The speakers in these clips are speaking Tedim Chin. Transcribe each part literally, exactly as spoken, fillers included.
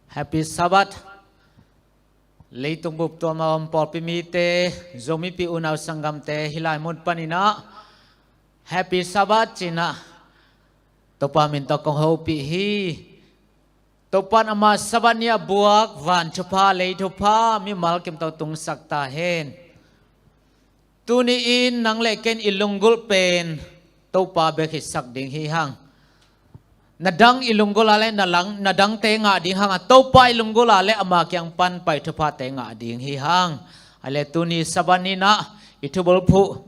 Happy Sabbath. Leitung bup tuam a om pawlpi mite, Zomipi unau sanggamte, hih lai mun panin ah Happy Sabbath ci-in ah Topa min tawh kong hopih hi. Topa in ama Sabbath ni a buak van thupha, lei thupha mimal kim tawh tungsak ta hen. Tuni-in nang le ken i lunggulh pen Topa bek hi sak ding hi hang. Na dang i lunggulh a le na lang, na dangte ngah ding hang a, Topa i lunggulh a le ama kiang pan pai thuphate ngah ding hi hang. A le tuni Sabbath ni-in ah i thubulphuh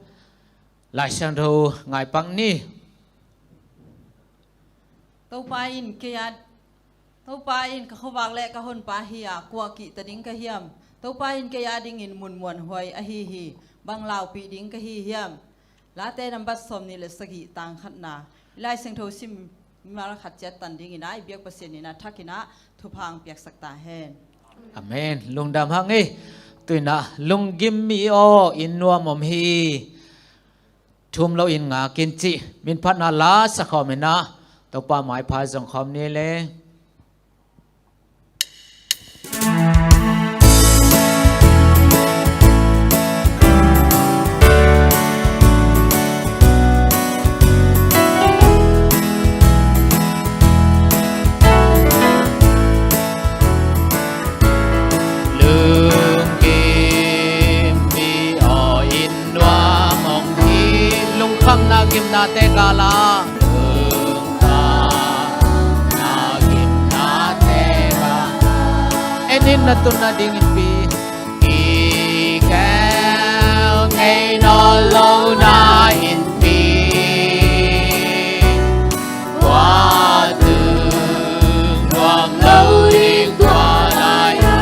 Lai Siangtho ngai pak ni. Topa in kei a, Topa in ka khuavak le ka honpa hi a, kua kihta ding ka hiam? Topa in kei a dingin mun muanhuai ahi hi. Bang laupih ding ka hi hiam? Late nambat sawmnih le sagih, tang khatna. I Lai Siangtho sim mimal khat ciat tan dingin ah i biak Pasian in ah thakin ah thupha hong piaksak ta hen. Amen. Lungdam hang ei. Tu-in ah lunggim mi aw, inn nuam om hi. Thum loin ngak in cih min phatna la sa khawm in ah Topa maipha zong khawm ni le. Lunggim mi aw, inn nuam om hi. Lungkhamna gimnate kal ah, lungkhamna gimnate kal ah, en in na tun nading innpi, kikhel ngei nawn lo na innpi, tua tung nuam lo ding tua lai-a.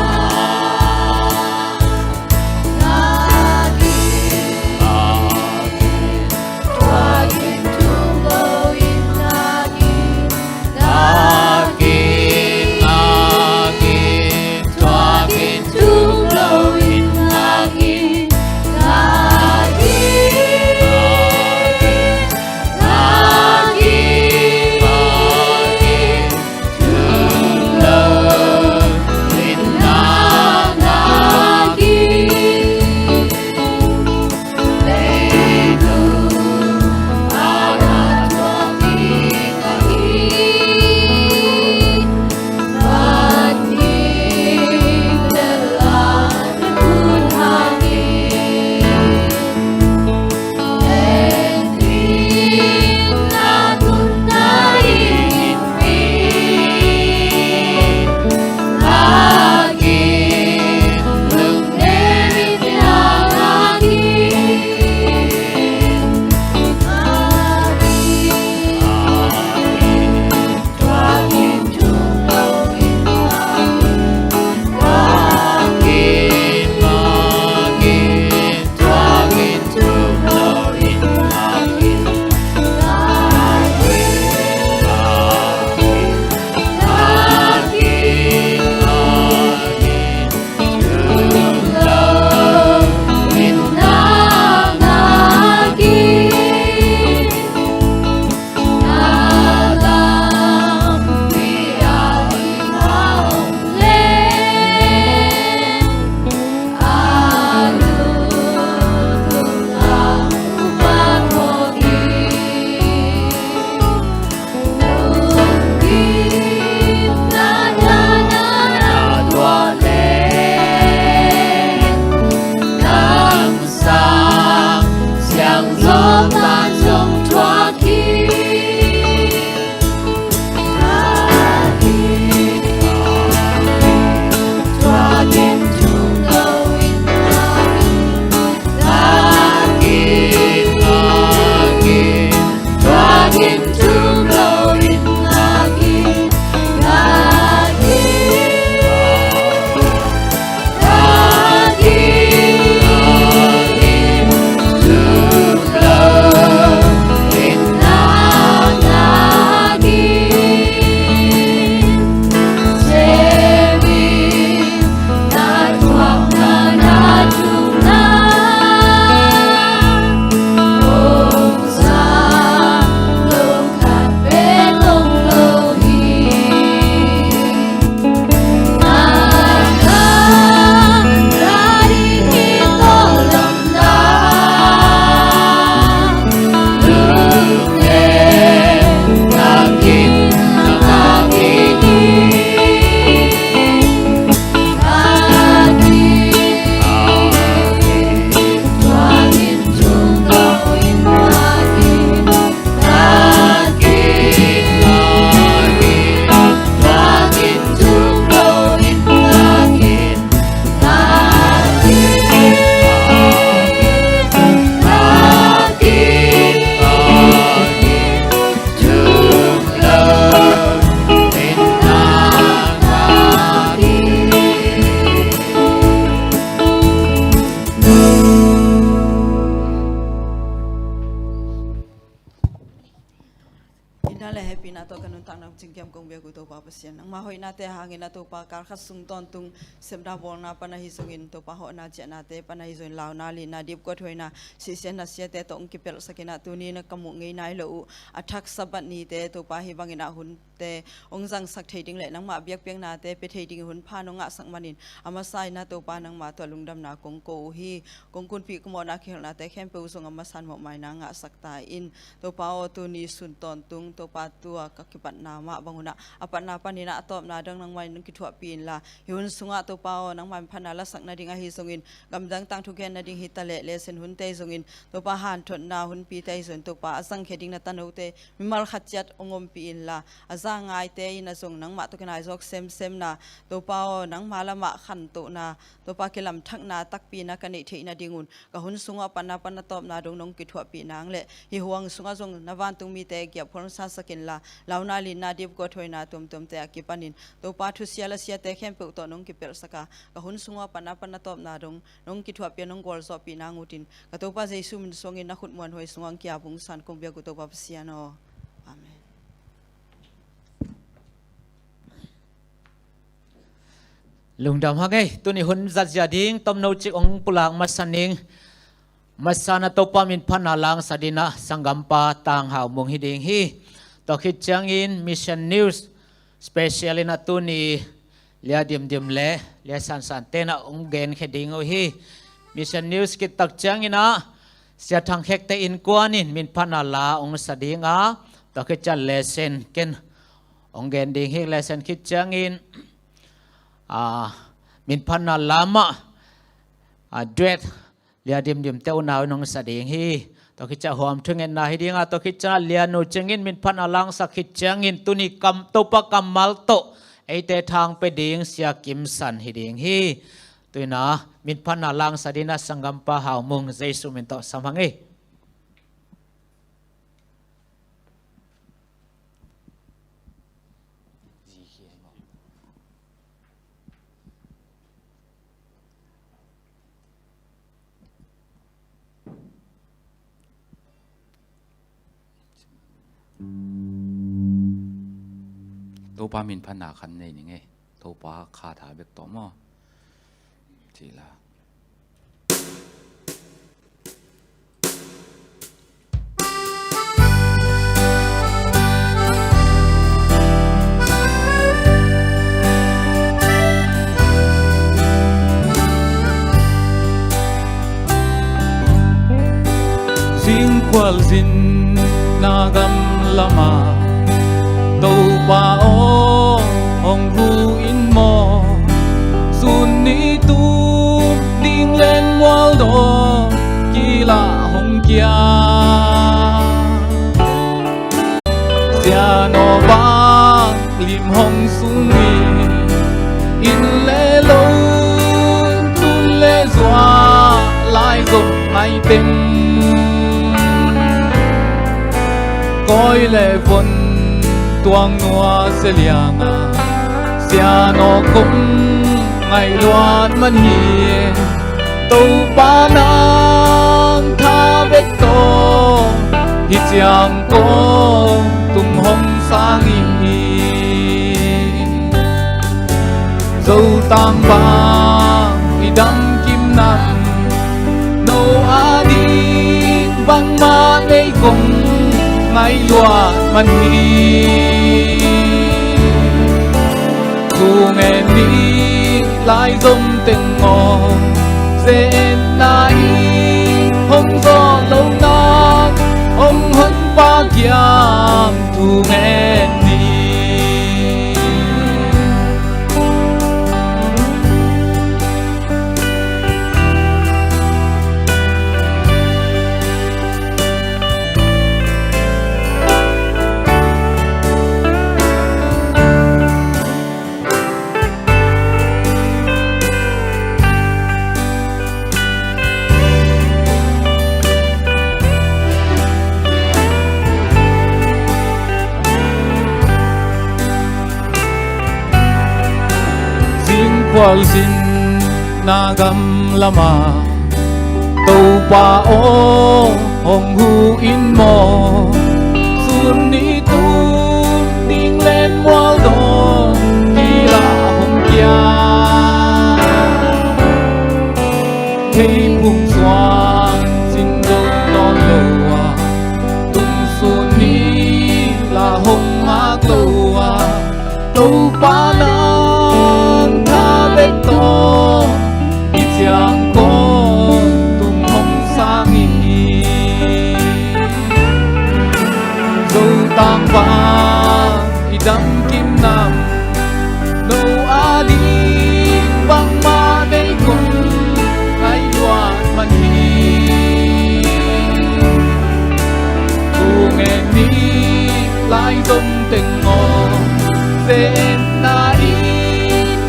Cingkiam kong biak uh Topa Pasian, nangmah hoihnate hangin ah Topa, kalkhat sung tawntung sepna bawlna pan ahi zongin, Topa hawhna ciahnate pan ahi zongin, launa, lina, dipkuat huaina, sihsianna siate tawh hong kipelhsak in ah, tuni na ka muh ngei nai lo uh a thak Sabbath nite Topa, hih bangin ah hunte hong zangsak thei ding le nangmah biakpiaknate pia thei ding hun pha nong ngahsak manin, a masa in ah Topa, nangmah tawh lungdamna kong ko uh hi. Kong kunpih kumawhna kihelhnate khempeuh zong a masa in mawhmaina ngahsak ta in. Topa aw, tuni sun tawntung Topa, tua ka kipatna mah bang un ah, a patna panin ah a tawpna dong nangmah in nong kithuahpih inla, hih hun sungah Topa aw, nangmah in phatna lasak nading ahi zongin, gamdang tangthu gen nading hi ta leh, lesson hunte zongin Topa, hanthotna hunpite ahi zongin Topa, a zangkhia ding na tanote mimal khat ciat hong ompih inla, a za ngaite in ah zong nangmah tawh kinaizawk semsemna, Topa aw, nangmah lamah khantohna, Topa, kilamthakna takpi na ka neih theih nadingun, ka hun sungah a patna pan a tawpna dong nong kithuahpih nang le, hih hun sungah zong na vantung mite giahphual hong sansak inla, launa, lina, dipkuat huaina tuamtuamte a kipanin, Topa, thusia lasiate khempeuh tawh nong kipelhsak a, ka hun sungah a patna pan a tawpna dong nong kithuahpih a, nong gualzawhpih nang utin, ka Topa Jesu min suangin na khut muanhuai sungah hong ki-ap ung san kong biak uh Topa Pasian aw. Amen. Lungdam hang ei, tuni hun zatzia ding tomno cik hong pulak masa ning. Masa in ah Topa min phatna langsak dingin ah sanggampa Tang Hau Mung hi ding hi. Tua khit ciangin Mission News special in ah tuni Lia Dimdim le Lia Sansan te'n ah hong genkhia ding uh hi. Mission News khit tak ciangin ah Sia Thang Khekte Innkuan in min phatna la hong sa ding a, tua khit ciang lesson ken hong gen ding hi. Lesson khit ciangin, ah, min phatna la mah, ah, duet Lia Dimdim te unau in hong sa ding hi. Tua khit ciang Huam thungetna hi ding a, tua khit ciang Lia Nu Cing in min phatna langsak khit ciangin tuni kam, Topa kammal tawh eite thang pia ding Sia Kim San hi ding hi. Tu-in ah min phatna langsak dingin ah sanggampa Hau Mung Jesu min tawh sam hang ei. Topa min phatna khat nei ning ei. Topa kha tha bek tawh maw? Ci la. Zingkhual zin na gam lamah Topa aw hong hu in maw, sun ni tum ding len mual dawh kilah hong kia. Sian aw bang lim hong sung in, inn le lo tun le zuah lai zong ngai teng. Kawi le von tuang nua sia liang a, Sian aw kong ngaih luat man hi. Topa nang tha bek tawh hih ciang kong tung hong sang hi. Zotang bang i dam kim nam, no a ding bangmah nei kong ngaih luat man hi. Thu ngen ni lai zom teng aw, ze-etna i hong zawh lonak hong Honpa kiang thu ngen ni. Zingkhual zin na gam lamah Topa aw hong hu in maw, sun ni tum ding len Topa nang tha bek tawh i ciangkawm tung hong sang hi. Zo tangval i dam kim nam, no a ding bangmah nei kong ngaihtuah man hi. Thu ngen ni lai zom teng maw, zenna i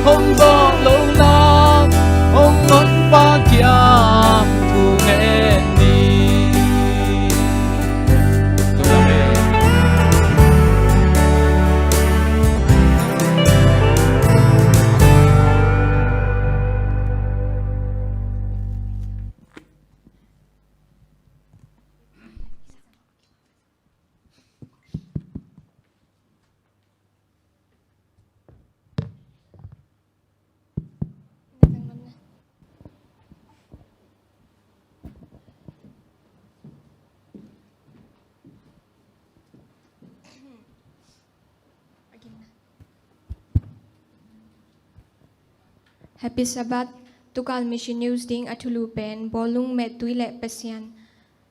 hong zawh lo nak, hong honpa kiang thu ngen ni. Happy Sabbath. Tukal Mission News ding a thulu pen Bawlung Mettui le Pasian.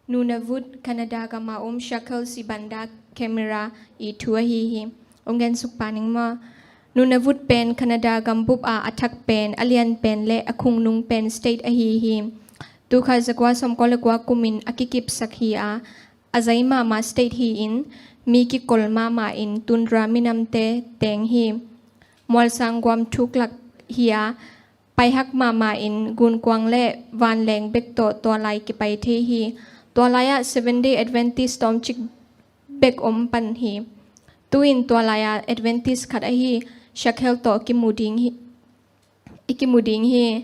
Nunavut, Canada gam a om Shakel Sibanda Camera i thu ahi hi. Ong gen suk pah ning maw. Nunavut pen Canada gambup a a thak pen, a lian pen le a khungnung pen state ahi hi. Tul khat za kua sawmkua le kua kumin a kikipsak hi a, a zai mahmah state hi-in mi kikol mahmah in tundra minamte teng hi. Mualsang guam thuklak hi a, paihak mahmah in gunkuang le vanleng bek tawh tua lai kipai thei hi. Tua lai-ah Seven Day Adventist tawmcik bek om pan hi. Tu-in tua lai-ah Adventist khat ahi Shakel tawh kimu ding hi, i kimu ding hi.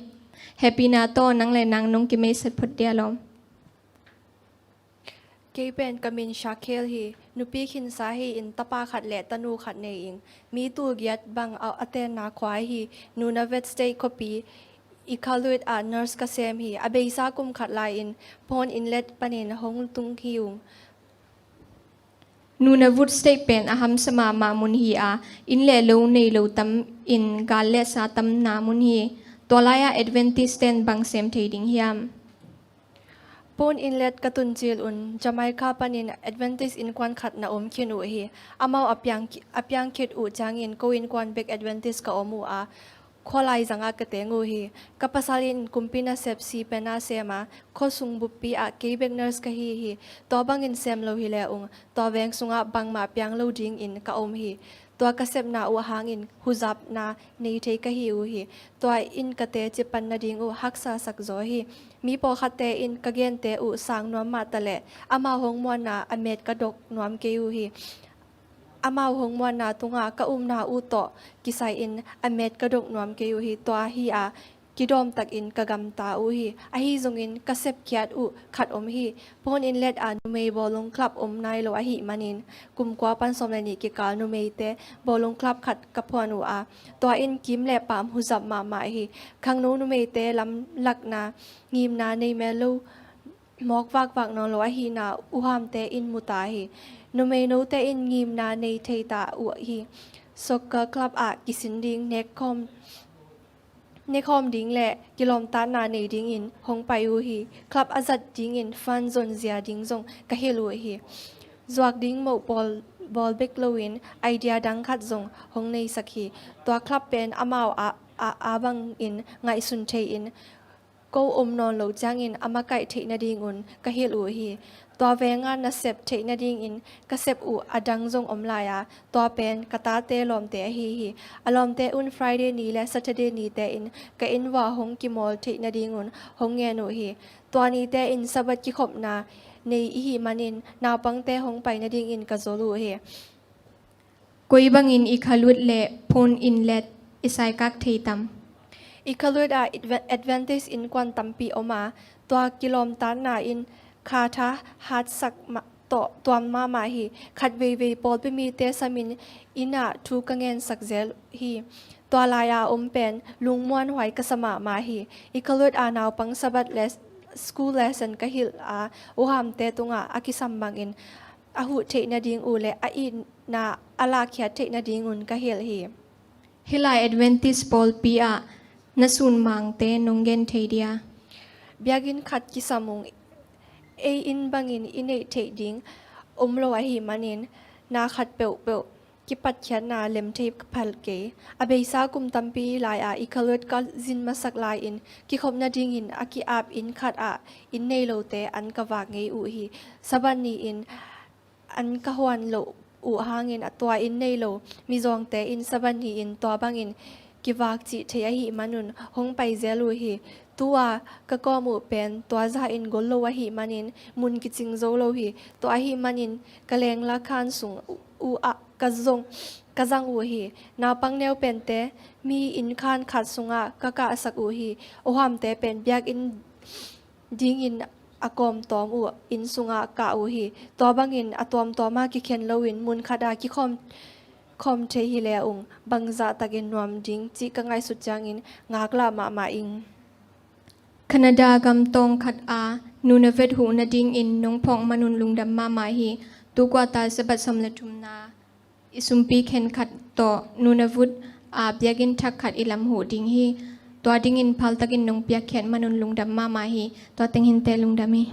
Hehpihna tawh nang le nang nong kimeisat phot dia lawm. Kei pen ka min Shakel hi. Nupi khinsa hi-in tapa khat le tanu khat nei ing. Mi tul giat bang a, a tenna khua hi. Nunavut State khuapi Iqaluit ah nurse ka sem hi. A beisa kum khat lai-in Phone Inlet panin hong tung hi ung. Nunavut State pen a hamsa mahmah mun hi a, inn le lo nei lo tam in gal le sa tamna mun hi. Tua lai-ah Adventist ten bang sem thei ding hiam? Phone Inlet ka tun cil un Jamaica panin Adventist innkuan khat na om khin uh hi. Amau a piang, a piang khit uh ciangin ko innkuan bek Adventist ka om uh a, khua lai zangah ka teng uh hi. Ka pasal in kumpi nasep si pen a sem a, khuasung buppi ah kei bek nurse ka hi hi. Tua bangin sem lo hi le ung, tua veng sungah bangmah piang lo dingin ka om hi. Tua ka sepna uh hangin huzapna nei thei ka hi uh hi. Tua in ka teci pan nading uh haksa sak zaw hi. Mi pawlkhatte in ka gente uh sang nuam mah taleh amau hong muanna a met ka dok nuam kei uh hi. Amau hong muanna tungah ka umna uh tawh kisai-in a met ka dok nuam kei uh hi. Tua hi a, kidawm takin ka gamta uh hi. Ahi zongin ka sepkhiat uh khat om hi. Phone Inlet ah numei bawlung club om nai lo ahih manin kum kua pan sawm le nih kikal numeite bawlung club khat ka phuan uh a, tua in kim le pam huzap mahmah hi. Khangno numeite lamlakna ngimna nei mel lo, mawk vakvak nawn lo ahihna uhamte in mu ta hi. Numei note in ngimna nei thei ta uh hi. Soccer club ah kisin ding, nekkhawm, nekkhawm ding le kilawmtatna nei dingin hong pai uh hi. Club a zat dingin fund zonzia ding zong ka hilh uh hi. Zuak ding moh bawl, bawl bek loin idea dang khat zong hong neisak hi. Tua club pen amau a, a, a bangin ngaihsun thei-in ko om nawn lo ciangin a makaih theih nadingun ka hilh uh hi. Tua venga nasep theih nadingin ka sep uh a dang zong om lai a, tua pen ka tate lawmte ahi hi. A lawmte un Friday ni le Saturday nite in ka inn uah hong kimawl theih nadingun hong ngen uh hi. Tua nite in Sabbath kikhopna nei ihih manin naupangte hong pai nadingin ka zol uh hi. Koi bangin Iqaluit le Phone Inlet i saikak thei tam? Iqaluit ah Adve-, Adventist innkuan tampi om a, tua kilawmtatna in khatha hatsak mah tawh tuam mahmah hi. Khat veivei pawlpi mite samin inn ah thu ka ngensak zel hi. Tua lai-a om pen lungmuanhuai ka sa mahmah hi. Iqaluit ah naupang Sabbath le school lesson ka hilh a, uhamte tungah a kisam bangin a huh theih nading uh le a itna a lahkhiat theih nadingun ka hilh hi. Hih lai Adventist pawlpi ah na sunmangte nong gen thei dia? Biakinn khat kisam ung. Ei inn bangin i neih theih ding om lo ahih manin na khat peuhpeuh kipatkhiatna lem thei phal kei. A beisa kum tampi lai-a i college ka zin masak lai-in kikhop nadingin a ki-ap inn khat ah inn nei lote an ka vak ngei uh hi. Sabbath ni-in an ka huan loh uh hangin a tua inn nei lo mizawngte in Sabbath ni-in tua bangin kivak cih thei ahih manun hong pai zel uh hi. Tu-a ka kawm uh pen tua zahin gol lo ahih manin mun kicing zo lo hi. Tua ahih manin ka lengla khan sung uh ah ka zong, ka zang uh hi. Naupang neu pente mi inn khan khat sungah ka kahsak uh hi. Ohamte pen biakinn dingin a kawmtawm uh inn sungah kah uh hi. Tua bangin a tuamtuama kikhen loin mun khatah kikhawm, khawm thei hi le ung, bangzah takin nuam ding cih ka ngaihsut ciangin ngaklah mahmah ing. Canada gam tawng khat a nu na vet huh nadingin nong phawk manun lungdam mahmah hi. Tu kuata Sabbath sawm le thumna i sumpi khen khat tawh nu na vut a biakinn thak khat i lam huh ding hi. Tua dingin phaltakin nong piakkhiat manun lungdam mahmah hi. Tua teng hinte lungdam hi.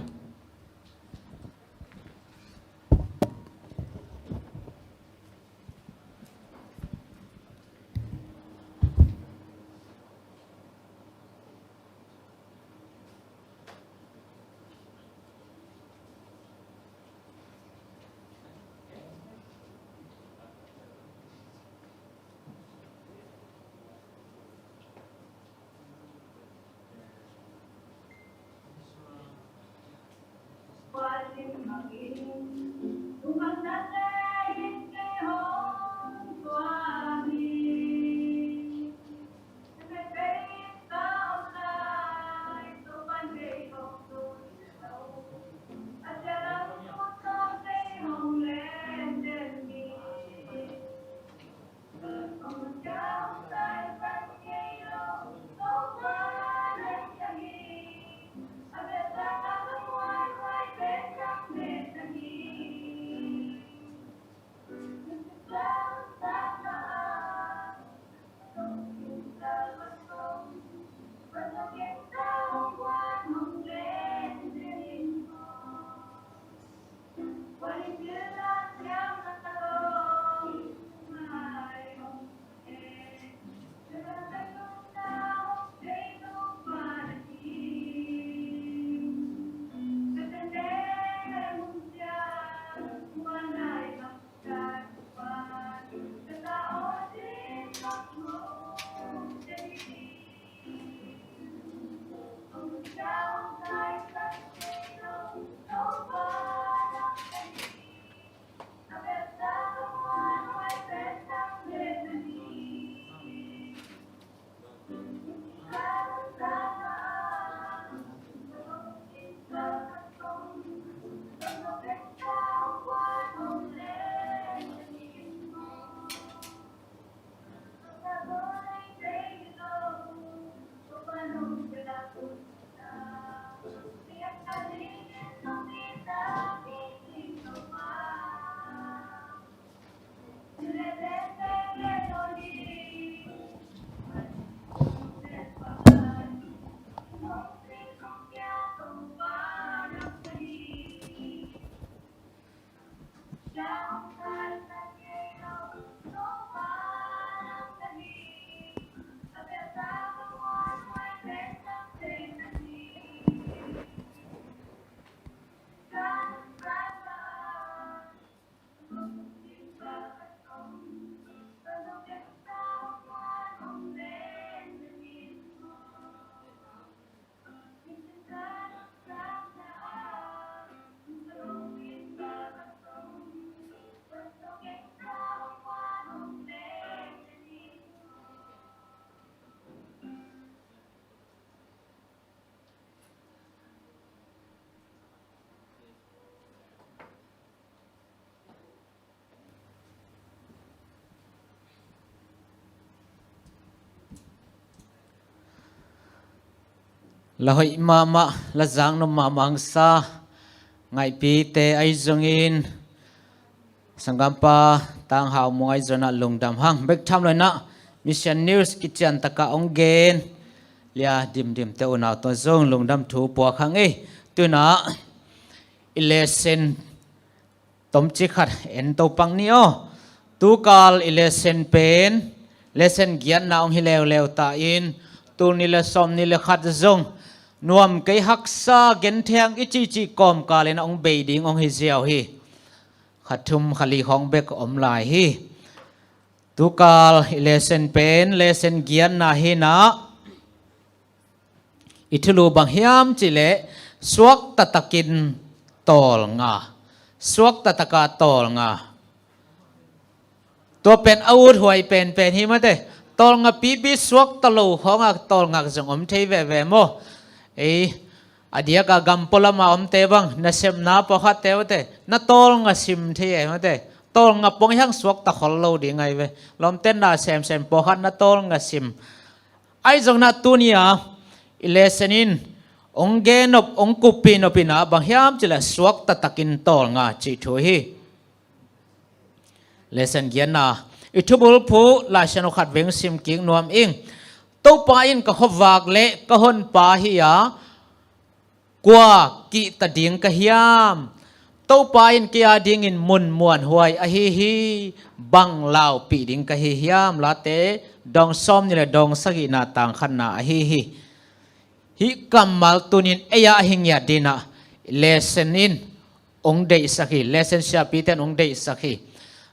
La hoih mahmah, la zaknop mahmah hangsa ngaihpite ahi zongin, sanggampa Tang Hau Muang ahi zongin ah lungdam hang. Bek tham lo in ah Mission News i ciantaka ong gen lia dimdim te unau tawh zong lungdam thu puak hang ei. Tuna i lesson tomci khat en to pang ni aw. Tukal i lesson pen lesson giatna ong hi leuleu ta in, tul ni le sawm ni le khat zong nuam kei haksa gentheng i cici kawmkal in ong bei ding ong hi ziau hi. Kha thum kha li khawng bek om lai hi. Tukal i lesson pen lesson giatna hi na, i thulu bang hiam cileh suakta takin tawlnga. Suakta taka tawlnga. Tua pen a ut huai penpen hi mate. Tawlnga pipi suakta lo khawngah tawlngak zong om thei veve maw? Ei, a diaka gam pualama omte bang nasepna pawlkhatte mate na tawlnga sim thei ei mate. Tawlnga pong hang suakta khol lo ding ai ve. Lawmte na semsem pawlkhat na tawlnga sim. Ai zong na tunia i lesson in ong gen nop ong kuppih nop ina bang hiam cileh suakta takin tawlnga cih thu hi. Lesson giatna i thubulphu Laisiangtho khat veng sim kik nuam ing. Topa in ka khuavak le ka honpa hi a, kua kihta ding ka hiam? Topa in kei a dingin mun muanhuai ahi hi. Bang laupih ding ka hi hiam? Late dong sawm ni le dong sagihna tang khatna ahi hi. Hih kammal tunin ei a ahi ngiat dinah lesson in ong deihsak hi. Lesson siapite in ong deihsak hi.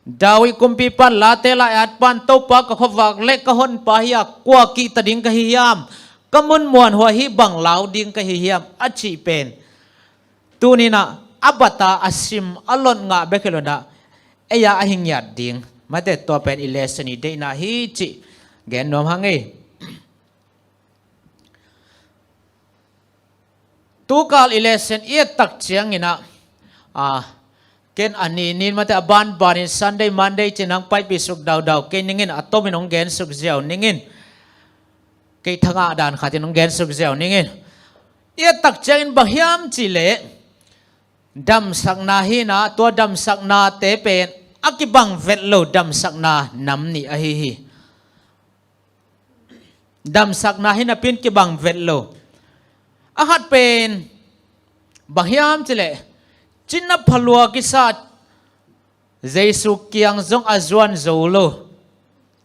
David kumpipan Late lai-at pan Topa ka khuavak le ka honpa hi a, kua kihta ding ka hi hiam? Ka mun muanhuai hi, bang lau ding ka hi hiam a cih pen tuninah a bata a sim a lot ngah bek hi lo nah ei a ahi ngiat ding mate. Tua pen i lesson i deihna hi cih gen nuam hang ei. Tukal i lesson i et tak cianginah, a, ken a ni nin mate a banbanin Sunday Monday cinang paipih suk daudau kei ningin a tomin ong gen suk ziau ningin. Kei thangah dan khatin ong gen suk ziau ningin. I et tak ciangin bang hiam cileh damsakna hi na, tua damsaknate pen a kibang vet lo damsakna nam nih ahi hi. Damsakna hi napin kibang vet lo. A khat pen bang hiam cileh cina phalua kisa Jesu kiang zong a zuan zo lo.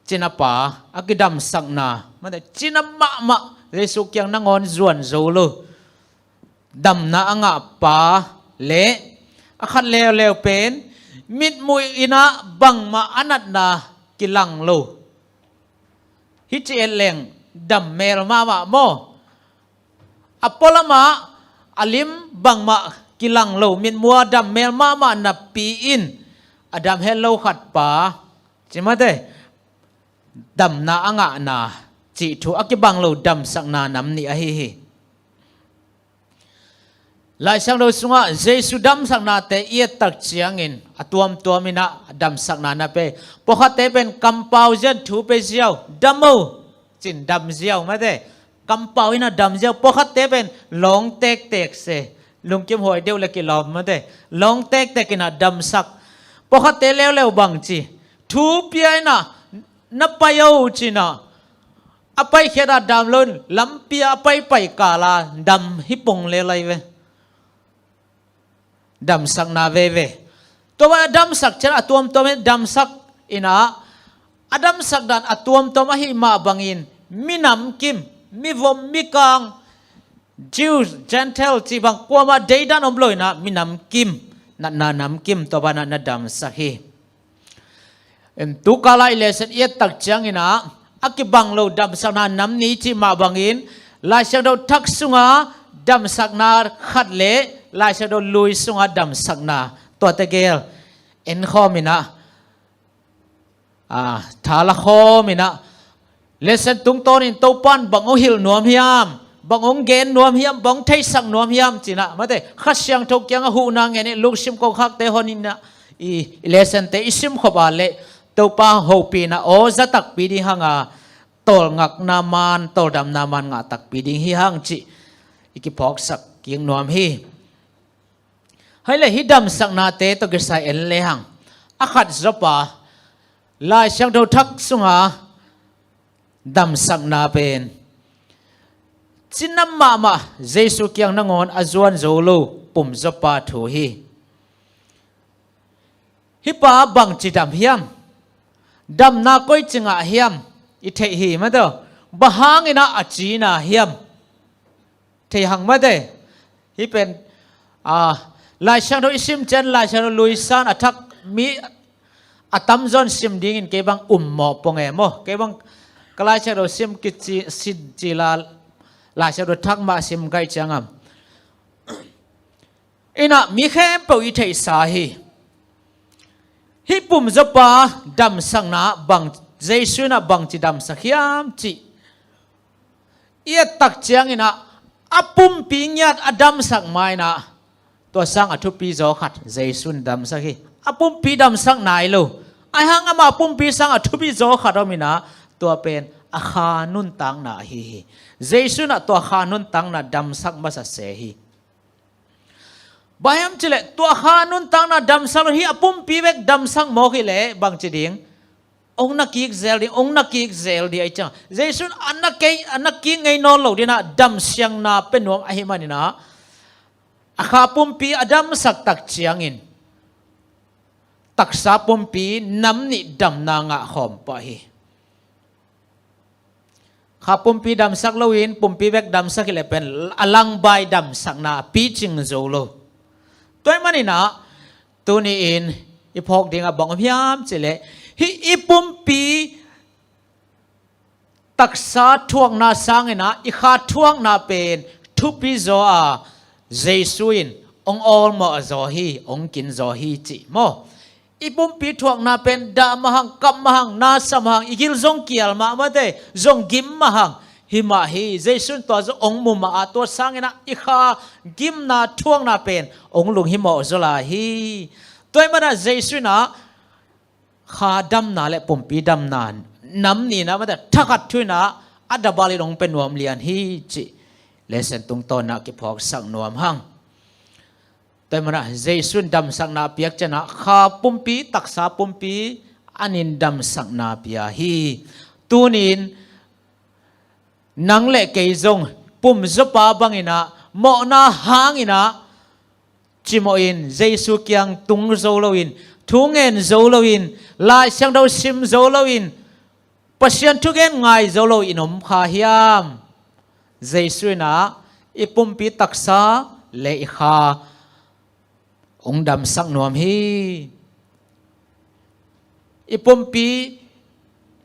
Cina pa a kidamsakna mate cina mahmah Jesu kiang nangawn zuan zo lo. Damna a ngah pa le a khat leuleu pen mitmuh inah bangmah a natna kilang lo. Hih ci et leng dam mel mahmah maw? A pualamah a lim bangmah kilang lo, mitmuh a dam mel mahmah napi in a dam het lo khat pa ci mate damna a ngahna cih thu a kibang lo damsakna nam nih ahi hi. Laisiangtho sungah Jesu damsaknate i et tak ciangin a tuamtuam inah damsakna na pe. Pawlkhatte pen kampau zian thu pe ziau, dam o cin dam ziau mate. Kampau inah dam ziau. Pawlkhatte pen lawng tektek se, lungkim huai deuh le kilawm mate. Lawng tektek inah damsak. Pawlkhatte leuleu bang ci, thu pia inah na pai o cinah a paikhiat a dam lo in lampi a paipai kala dam hi pong le lai ve. Damsakna veve. Tua a damsak cian a tuamtuam in damsak inah a damsak dan a tuamtuam ahi mah bangin minam kim, mivom, mikang, Jews, Gentile cih bang kuamah deidan om lo inah minam kim, natna nam kim tua banah na damsak hi. Em, tukala i lesson i et tak cianginah a kibang lo damsakna nam nih cih mah bangin Laisiangtho thak sunga damsakna khat le Laisiangtho lui sunga damsakna tuate gel en khawm inah, a, thala khawm inah lesson tungtawnin Topan bang hong hilh nuam hiam, bang hong gen nuam hiam, bang hong theisak nuam hiam cinah mate Kha Siangtho kiangah huhna ngen in lungsim kokhakte hon inah i, i lessonte i simkhop a leh Topa hopihna aw za takpi ding hanga tawlngakna man, tawldamna man ngah takpi ding hi hang cih i kiphawksak kik nuam hi. Hai le hih damsaknate tawh kisai en lehang a khat zawpa Laisiangtho thak sunga Damsakna pen cinam mahmah Jesu kiang nangawn a zuan zo lo pumzawpa thu hi. Hih pa bangci dam hiam? Damna koici ngah hiam? I theih hi mate. Bang hangin ah a cina hiam? Thei hang mate. Hih pen, ah, Lai Siangtho i sim ciang Lai Siangtho luisan a thak mi a tamzaw in sim dingin kei bang um mawh pong e maw. Kei bang ka Lai Siangtho sim kici sin ci la, Lai Siangtho thak mah sim kai ciang am. Inah mi khempeuh i theihsa hi. Hih pumzawpa damsakna bang, Jesu inah bangci damsak hiam cih i et tak ciangin ah a pumpi ngiat a damsak ma inah tua sang a thupi zaw khat Jesu in damsak hi. A pumpi damsak nai lo. Ahi hang amah pumpi sang a thupi zaw khat om inah tua pen a kha nuntakna ahi hi. Jesu inah tua kha nuntakna damsak masa se hi. Bang hiam cih leh tua kha nuntakna damsak lo hi, a pumpi bek damsak mawk hi leh bangci ding? Ong na kik zel ding, ong na kik zel ding ahi ciang. Jesu in a na kei, a na kik ngei nawn lo ding inah damsiangna pe nuam ahi manin ah a kha pumpi a damsak tak ciangin taksa pumpi nam nih damna ngah khawm pah hi. Kha pumpi damsak loin pumpi bek damsak hi leh pen a langbai damsakna a picing zo lo. Tua ahih manin ah tuni-in i phawk dingah bang om hiam cih leh hih i pumpi taksa thuakna sangin ah i kha thuakna pen thupi zaw a Jesu in ong awlmawh zaw hi, ong kin zaw hi cih maw? I pumpi thuakna pen dah mahang, kap mahang, nasa mahang, i gil zong kial mah mate, zong gim mahang. Hi mah hi, Jesu in tua zong ong mu mah a, tua sangin ah i kha gimna thuakna pen ong lunghimawh zaw lai hi. Tua ahih manin ah Jesu inah kha damna le pumpi damna nam nihna mate thakhat thu inah a double in ong pe nuam lian hi cih lesson tungtawn ah kiphawksak nuam hang. Tua ahih manin ah Jesu in damsakna a piak ciang ah kha pumpi, taksa pumpi a nin damsakna pia hi. Tuni-in nang le kei zong pumzawpa bangin ah mawhna hangin ah cimawhin Jesu kiang tung zo loin, thu ngen zo loin, Lai Siangtho sim zo loin, Pasian thugen ngai zo loin om kha hiam? Jesu inah i pumpi taksa le i kha ong damsak nuam hi. I pumpi,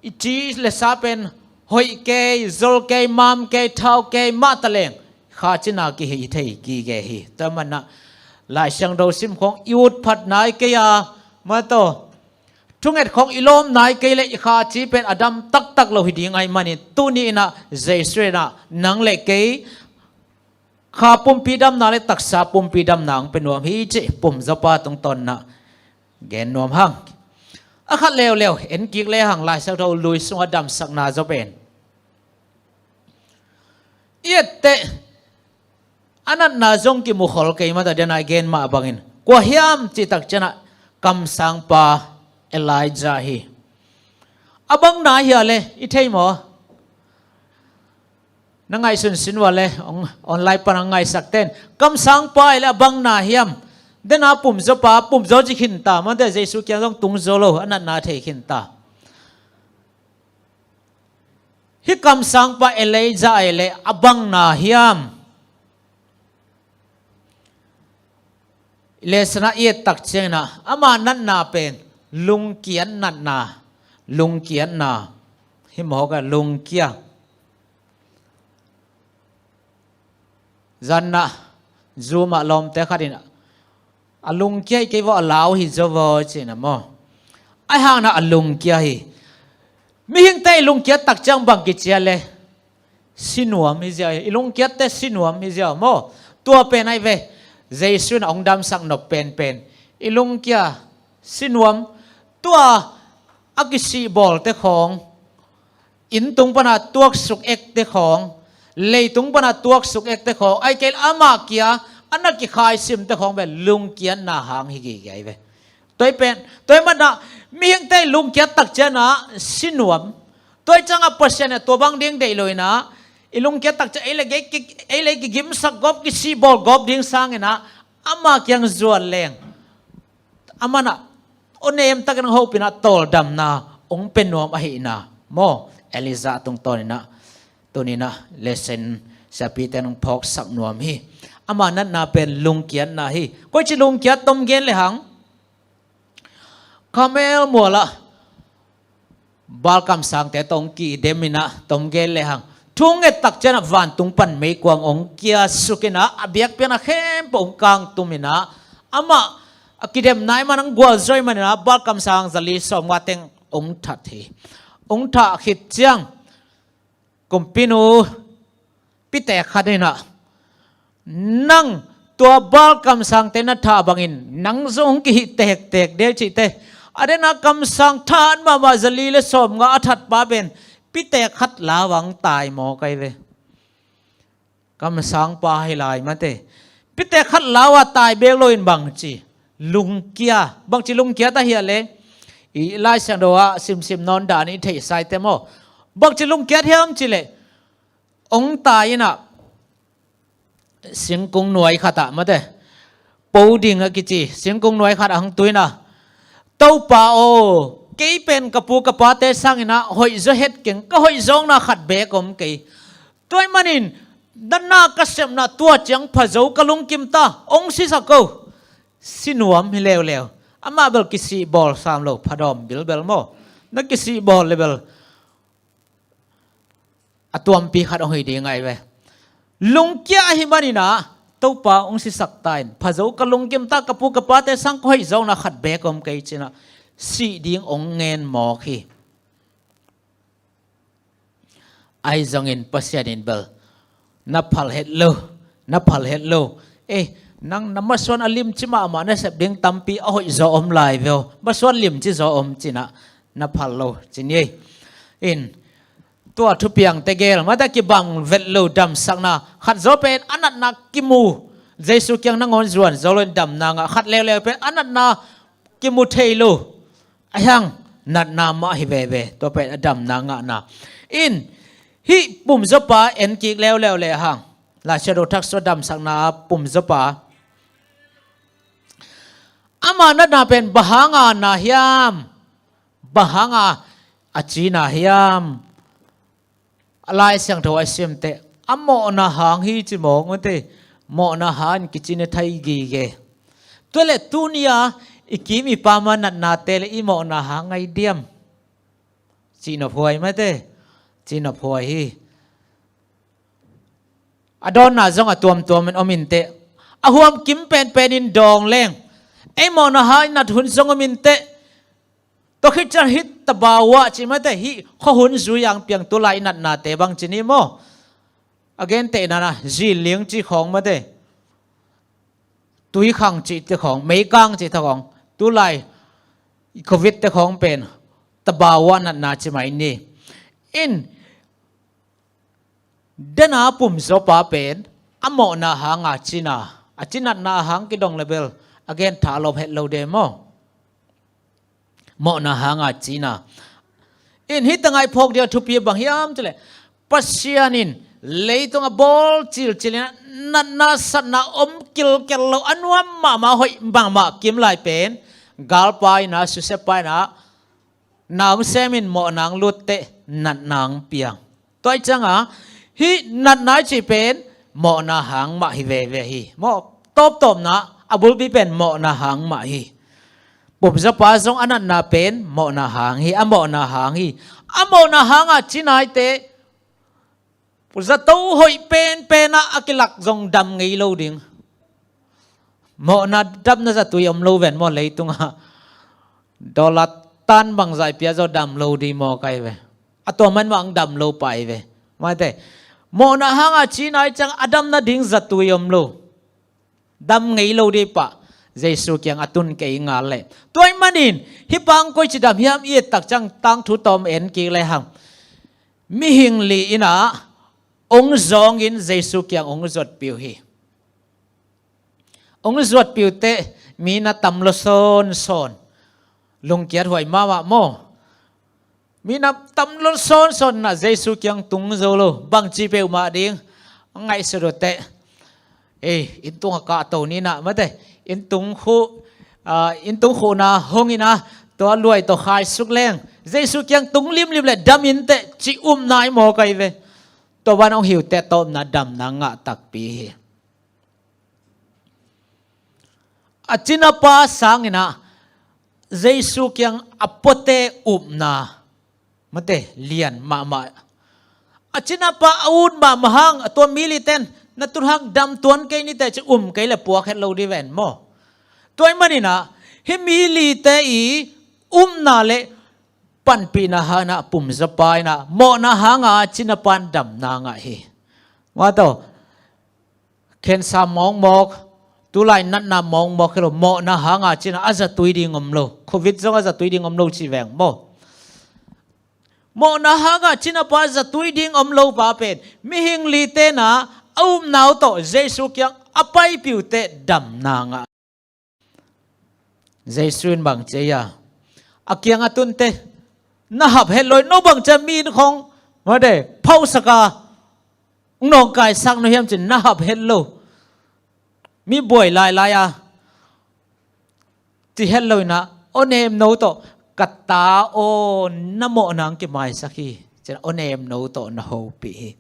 i ci le sa pen hoih kei, zol kei, mam kei, thau kei mah taleng kha cina kihi thei kige hi. Tua ahih manin ah Lai Siangtho sim khawng i ut phat nai kei a, mate, thunget khawng i lawm nai kei leh i kha ci pen a dam taktak lo hi ding ahih manin tuni inah Jesu inah nang le kei kha pumpi damna le taksa pumpi damna ong pe nuam hi cih pumzawpa tungtawn ah gen nuam hang. A khat leuleu en kik le hang, Lai Siangtho lui sungah damsakna zaw pen i et teh a natna zong kimu khol kei mate, dena i gen mah bangin kua hiam cih tak ciang ah kamsangpa Elijah hi. A bang na hia le i thei maw? Na ngaihsun sin ua le, ong, online pan a ngaihsak ten kamsangpa hi le a bang na hiam? Dena pumzawpa, pumzaw ci khin ta, mate, Jesu kiang zong tung zo lo, a natna thei khin ta. Hih kamsangpa Elijah hi le a bang na hiam? Lesson ah i et tak ciangin ah ama natna pen lungkiat natna, lungkiatna hi mawk a, lungkia. Zan ah Zoom ah lawmte khat in a lungkia hi kei vaw, a lau hi zaw vaw ci-in ah maw. Ahi hangin ah a lungkia hi. Mihingte i lungkiat tak ciang bang kici a le? Si nuam hi ziau hi, i lungkiatte si nuam hi ziau maw? Tua pen ahi ve, Jesu in a hong damsak nop penpen. I lungkia si nuam, tua a kisih bawlte khawng, inn tung pana tuaksuk ekte khawng, leitung pana tuaksuk ekte khawng, ahih kei leh ama kia a na kikhaisimte khawng ve, lungkiatna hang hi gige ahi ve. Tua hi pen, tua hi manah mihingte i lungkiat tak ciangin ah si nuam. Tua ih ciangah Pasian in tua bang ding deih lo inah, i lungkiat tak ciang ei le ei ki, ei le ei kigimsak gawp, kisihbawl gawp ding sanginah ama kiang zuan leng amanah aw nemtakin hong hopinah tawldamna hong pia nuam ahihna maw, Elijah tungtawninah tuninah lesson siapite in hong phawksak nuam hi. Ama natna pen lungkiatna hi. Koici lungkiat tom gen lehang, Karmel mualah Baal kamsangte tawh hong kideminah tom gen lehang, thu nget tak cianah vantung pan meikuang hong kiasukinah a biakpiakna khempeuh hong kangtuminah amah a kidemna ih man hong gualzawh ih maninah Baal kamsang zali sawmnga teng hong that hi. Hong thah khit ciang kumpinu pitek khat inah, nang tua Baal kamsangte na thah bangin nang zong hong kihih tektek de cihte. A dena kamsang thahat mahmah zali le sawmnga a thatpa pen pitek khat lau-a hong tai maw kai ve. Kamsangpa hi lai mate. Pitek khat lau-a tai bek loin bangci lungkia, bangci lungkiat ahiah le i Lai Siangtho ah simsim nawn dan i theihsaite maw. Bangci lungkiat hiam cileh hong tai inah singkung nuai khatah mate, po ding a kici singkung nuai khatah hong tu inah, Topa aw, kei pen ka pu ka pate sanginah hoihzaw het keng, ka hoihzawkna khat beek om kei. Tua ih manin na na ka sepna tua ciang phazo ka lungkim ta, hong sisak o. Si nuam hi leuleu. Amah bel kisihbawl sam lo, phadawm bilbel maw. Na kisihbawl le bel a tuampi khat hong hi ding ahi ve. Lungkia ahi maninah Topa hong sisak ta in, phazo ka lungkim ta, ka pu ka pate sang ka hoihzawkna khat beek om kei cinah sih ding hong ngen mawk hi. Ahi zongin Pasian in bel na phal het lo, na phal het lo. Eh, nang na masuan a limci mahmah na sep ding tampi a hoihzaw om lai veo. Masuan limci zaw om cinah na phal lo ci ni. In tua thupiangte gel mata kibang vet lo damsakna. Khat zaw pen a natna kimu, Jesu kiang nangawn zuan zaw loin damna ngah. Khat leuleu pen a natna kimu thei lo, ahi hang natna mah hi veve. Tua pen a damna ngahna. In hih pumzawpa en kik leuleu le hang, Lai Siangtho thak sua damsakna pumzawpa, ama natna pen bang hanga na hiam? Bang hanga a cina hiam? A Lai Siangtho a simte a mawhna hang hi ci mawk mate. Mawhna hang in kicina thai gige. Tua le tunia i kim i pama natnate le i mawhna hang ngai diam? Cihnophuai mate. Cihnophuai hi. A dawnna zong a tuamtuamin om inteh. A huam kim penpenin dawng leng ei mawhna hang i nat hun zong om inteh. Tua khit ciang hih tabawa cih mate, hih khuahun zui-a hong piang tulai i natnate bang ci ni maw? A gentehna na ziling cih khawng mate, tuikhang cihte khawng, meikang cihte khawng, tulai covid-te khawng pen tabawa natna ci mai ni. In dena pumzawpa pen a mawhna hanga cina, a cinatna hang kidong le bel a gen tha a lawp het lo de maw? Mawhna hanga cina. In hih tangah i phawk dia thupi bang hiam cih leh Pasian in leitung a bawl cilcilin natna satna om kilkel lo, a nuam mahmah hoih mahmah kim lai pen galpa ina, susepa ina, na hong semin mawhna hong lutteh natna hong piang. Tua ih cianga hih natna i cih pen mawhna hang mah hi veve hi. Mawh tawptawpna a bulpi pen mawhna hang mah hi. Pumzawpa zong a natna pen mawhna hang hi, a mawhna hang hi. A mawhna hanga cinaite zato hoih penpenah a kilak zong dam ngei lo ding. Mawhna damna zatui om lo ven maw leitungah? Dollar tan bangzah i pia zaw dam lo ding maw kai ve? A tua man mah ang dam lo pai ve. Maite, mawhna hanga cina i ciang a damna ding zatui om lo. Dam ngei lo ding pah Jesu kiang a tun kei ngal leh. Tua ih manin hih pa ang koici dam hiam i et tak ciang tangthu tawm en kik lehang, mihing li inah ong zawngin Jesu kiang ong zuatpiu hi. Ong zuatpiu teh mi na tam lo sawnsawn. Lungkiat huai mahmah maw? Mi na tam lon sawnsawn na Jesu kiang tung zo lo, bangci peuhmah ding a ngaihsut uh teh. Ei, inn tung a kahto ni na mate, inn tung khuh, ah, inn tung khuhna hong ina, tua luai tawh khaisuk leng Jesu kiang tung limlim le dam in teh ci upna i mawk ahi ve. Tua ban hong hiute tawpna damna ngah takpi hi. A cinapa sangin ah Jesu kiang a puate upna mate lian mahmah. A cinapa a ut mahmah hang a tua mi liten na tun hang dam tuan kei nite ci um kei le puak het lo di ven maw? Tua ahih manin ah hih mi lite i upna le panpihna hang ah pumzapa in ah mawhna hanga cinapa in damna ngah hi. Mate, cancer mawkmawk, tulai natna mawkmawk hi lo, mawhna hanga cina a zatui ding om lo, covid zong a zatui ding om lo ci veng maw? Mawhna hanga cinapa zatui ding om lo pa pen mihing lite na a upna uh tawh Jesu kiang a paipih uh teh damna ngah. Jesu in bang ci a, a kiang a tunte na hap het lo, no bang ci a mi in khong mate phausak a, nawngkaisak no hiam cin na hap het lo. Mi buai lailai a ci het lo in ah, aw nem no tawh ka ta aw na mawhna hang kimaisak hi cin aw nem no tawh na hopih hi.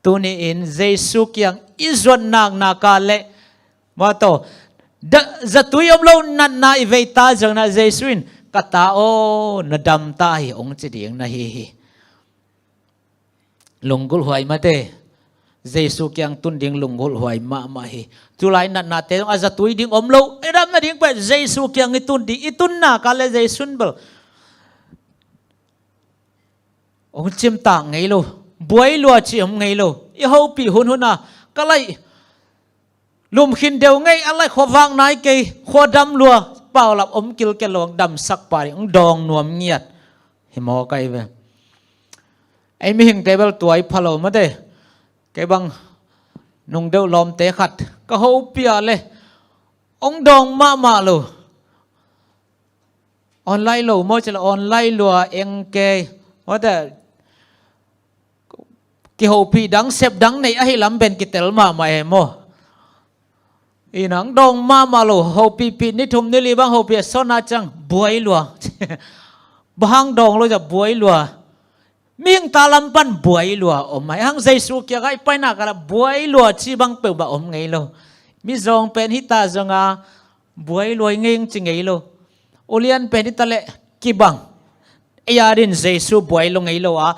Tuni in Jesu kiang i zuat naknak a le mate, zatui om lo natna i veita zong na Jesu in ka ta aw na damta hi hong ci ding na hi hi. Lunggulhhuai mate, Jesu kiang tun ding lunggulhhuai mahmah hi. Tulai natnate zong a zatui ding om lo, i dam nading pen Jesu kiang i tun ding, i tunnak a le Jesu in bel hong cimtak ngei lo, buai lua ci om ngei lo. I hopih hunhun a ka laih lumkhin deuh ngei a, lai khuavak nai kei, khua dam lua, paulap om kilkel lo, hong damsak pah ding hong dawng nuam ngiat hi mawk ahi ve. Ei mihingte bel tua i pha lo mate. Kei bang nung deuh lawmte khat ka hopih a le hong dawng mahmah lo. Online lo maw ci le online lua eng kei. Mate, kihopih dang sep dang nei ahi lam pen kitel mahmah e maw? Ina hong dawng mahmah lo, hopihpih ni thum ni li bang hopih a sawn a ciang buai lua. Bang hang dawng lo ci a buai lua. Mihing ta lam pan buai lua om ahi hang Jesu kiang a i painak a la buai lua ci bang peuhmah om ngei lo. Mizawng pen hita zong a buai lua i ngei hong ci ngei lo. Ulian pen hita le kibang. Ei a din Jesu buai lo ngei lo a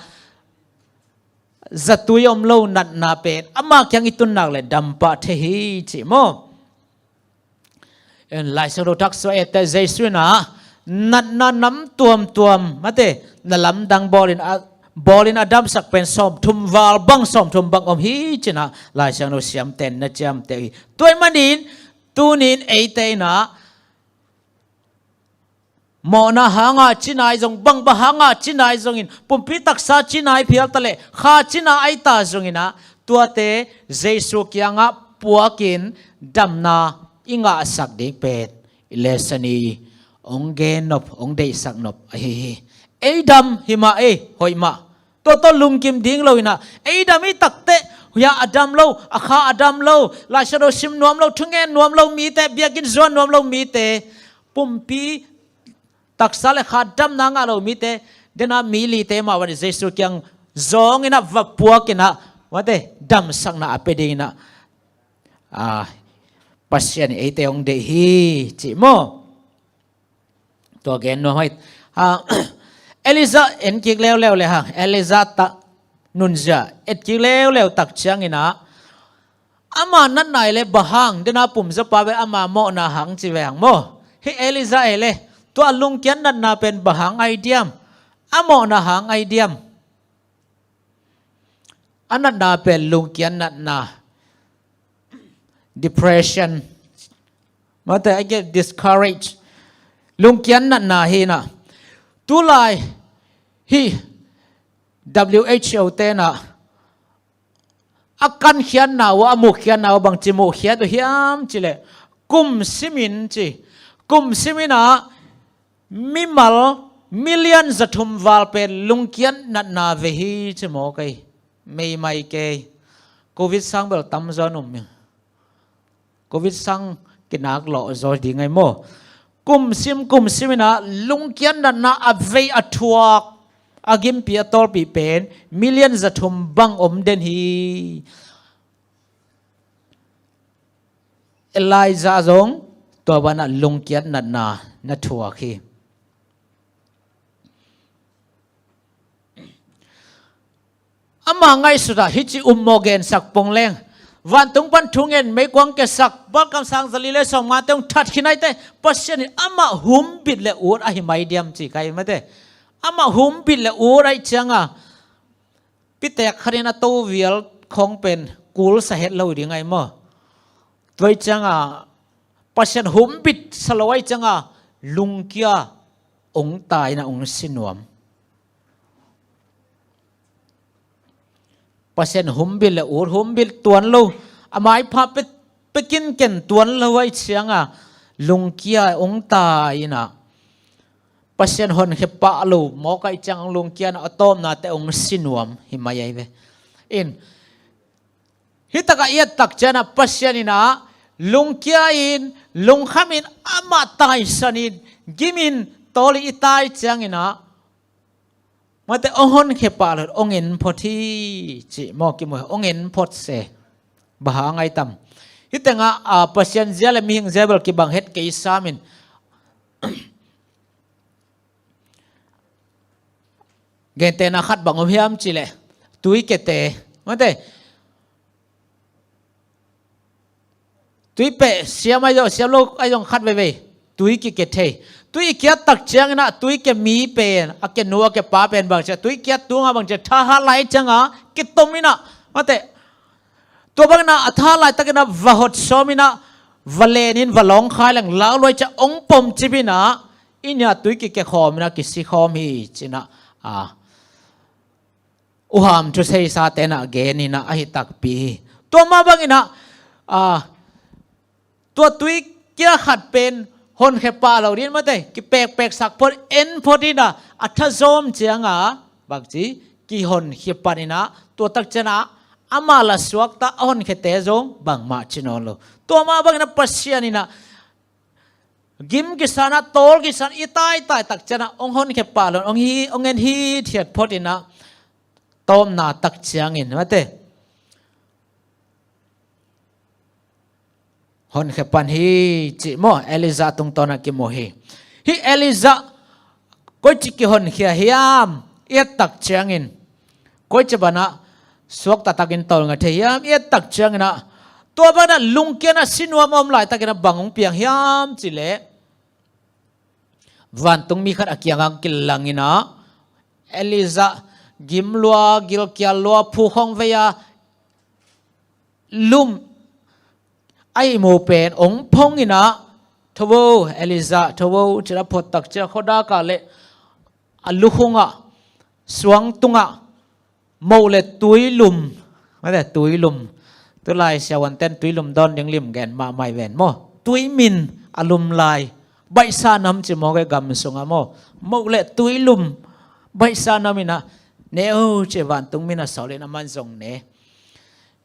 zatui om lo natna pen ama kiang i tunnak le dampah thei hi ci maw? En Lai Siangtho taksa ete Jesu in ah natna nam tuamtuam mate na lamdang bawlin a, bawlin a damsak pen sawmthum val bang sawmthum bang om hi cin ah Lai Siangtho siamten na ciamteh hi. Tua ahih manin tunin eite in ah mawhna hanga cinai zong, bangbang hanga cinai zongin, pumpi taksa cinai phialta le kha cina aita zongin ah tuate Jesu kiangah puakin damna i ngahsak ding pen i lesson i hong gen nop, hong deihsak nop ahi hi. Ei dam hi mah ei, hoih mah. Tua tawh lungkim ding lo in ah ei dam i takteh hia a dam lo, a kha a dam lo, Lai Siangtho sim nuam lo, thungen nuam lo mite, biakinn zuan nuam lo mite, pumpi taksa le kha damna ngah lo mite, dena mi lite mah van Jesu kiang zawng in ah va puak in ah mate damsakna a pia ding in ah, ah, Pasian in eite hong deih hi ci maw? Tua gen nuam hi. Ah, Elijah en kik leuleu le hang, Elijah ta nunzia et kik leuleu tak ciangin ah ama natna hi le bang hang, dena pumzapa ve ama mawhna hang ci ve hang maw? Hih Elijah hi le tua lungkiat natna pen bang hang ahi diam? A mawhna hang ahi diam? A natna pen lungkiat natna, depression, mate, I get discouraged. Lungkiat natna hi in ah tulai hih W H O te in ah a kankhiatna uh, a muhkhiatna uh bangci muhkhiat uh hiam ci le kum simin ci. Kum simin ah mimal Million zathum val pen lungkiat natna vei hi ci maw kei. Meimai kei. Covid sang bel tamzaw an um hi. Covid sang kinak lawh zaw ding ahi maw. Kumsim kumsim inah lungkiat natna a vei a thuak a gimpi a tawlpi pen million zathum bang om den hi. Elijah zong tua banah lungkiat natna na thuak hi. Ama ngaihsutah hici um maw gensak pong leng. Vantung pan thungen meikuang kesak balkam sang zali le sawm ngate hong that khin aite Pasian in amah humbit le ut ahi mai diam ci kai mate. Amah humbit le ut ahi cianga pitek khatin a to vial khong pen kulsa het lo ding ahi maw. Tua ahi cianga Pasian humbit sa lo ahi cianga lungkia ong tai na ong si nuam. Pasian humbit le ut humbit tuan lo a maipha pekinken tuan lo ahi cianga lungkia ong tai inah Pasian honkhia pah lo mawk ahi ciang ong lungkia na a tawpnate ong si nuam hi mai ahi ve. In hitakah i et tak cianah Pasian inah lungkia in lungkham in amah taisan in gimin tawli i tai cianginah mate ong honkhia pah lo ong en phot hi ci maw kimu ong en phot se. Baha ngai tam. Hitengah Pasian zia le mihing zia bel kibang het kei samin. Gentehna khat bang om hiam cileh tui kete mate. Tui peh siam ahi zong siam lo ahi zong khat veivei tui kike thei. Tui i kiat tak cianginah tui ke mi pen a ke nu a ke pa pen bang cia tui kiat tunga bang cia thahat lai cianga kitom inah mate. Tua bangin ah a tha laitakin ah va hot sawmin ah va lenin va lawngkhai leng lauhuai ciah ong pom cipin ah i nia tui kikek khawmin ah kisi khawm hi cin ah, a, uham thusei sate'n ah genin ah ahi takpi hi. Tua mah bangin ah, a, tua tui kia khat pen honkhia pah lo ding mate, kipekpek sak phot en phot in ah a tha zawm ciang ah bangci kihonkhia pan in ah tua tak ciang ah amah la suakta a honkhiate zong bangmah ci nawn lo. Tua mah bangin ah Pasian in ah gim kisan ah tawl kisan i taitai tak ciang ah ong honkhia pah lo ong hi ong en hithiat phot in ah tawpna tak ciangin mate honkhia pan hi cih maw, Elijah tungtawn ah kimu hi. Hih Elijah koici kihonkhia hiam i et tak ciangin, koici ban ah suakta takin tawlnga thei hiam i et tak ciangin ah tua ban ah lungkian ah sinuam a om laitakin ah bang hong piang hiam cileh vantung mi khat a kiangah kilangin ah Elijah gim lua, gilkial lua, phukhong vei a lum a ihmu pen ong phong in ah, tho vo Elijah, tho vo, cin ah phot tak ciang khuadak ah le a lukhung ah suang tungah moh le tui lum, mate tui lum. Tulai siavuante'n tui lum dawn ding lim gen mahmah hi ven maw. Tui min a lum lai baihsa nam ci maw, kei gam sungah maw. Moh le tui lum baihsa nam in ah ne o ci, vantung min a sawl in aman zong ne.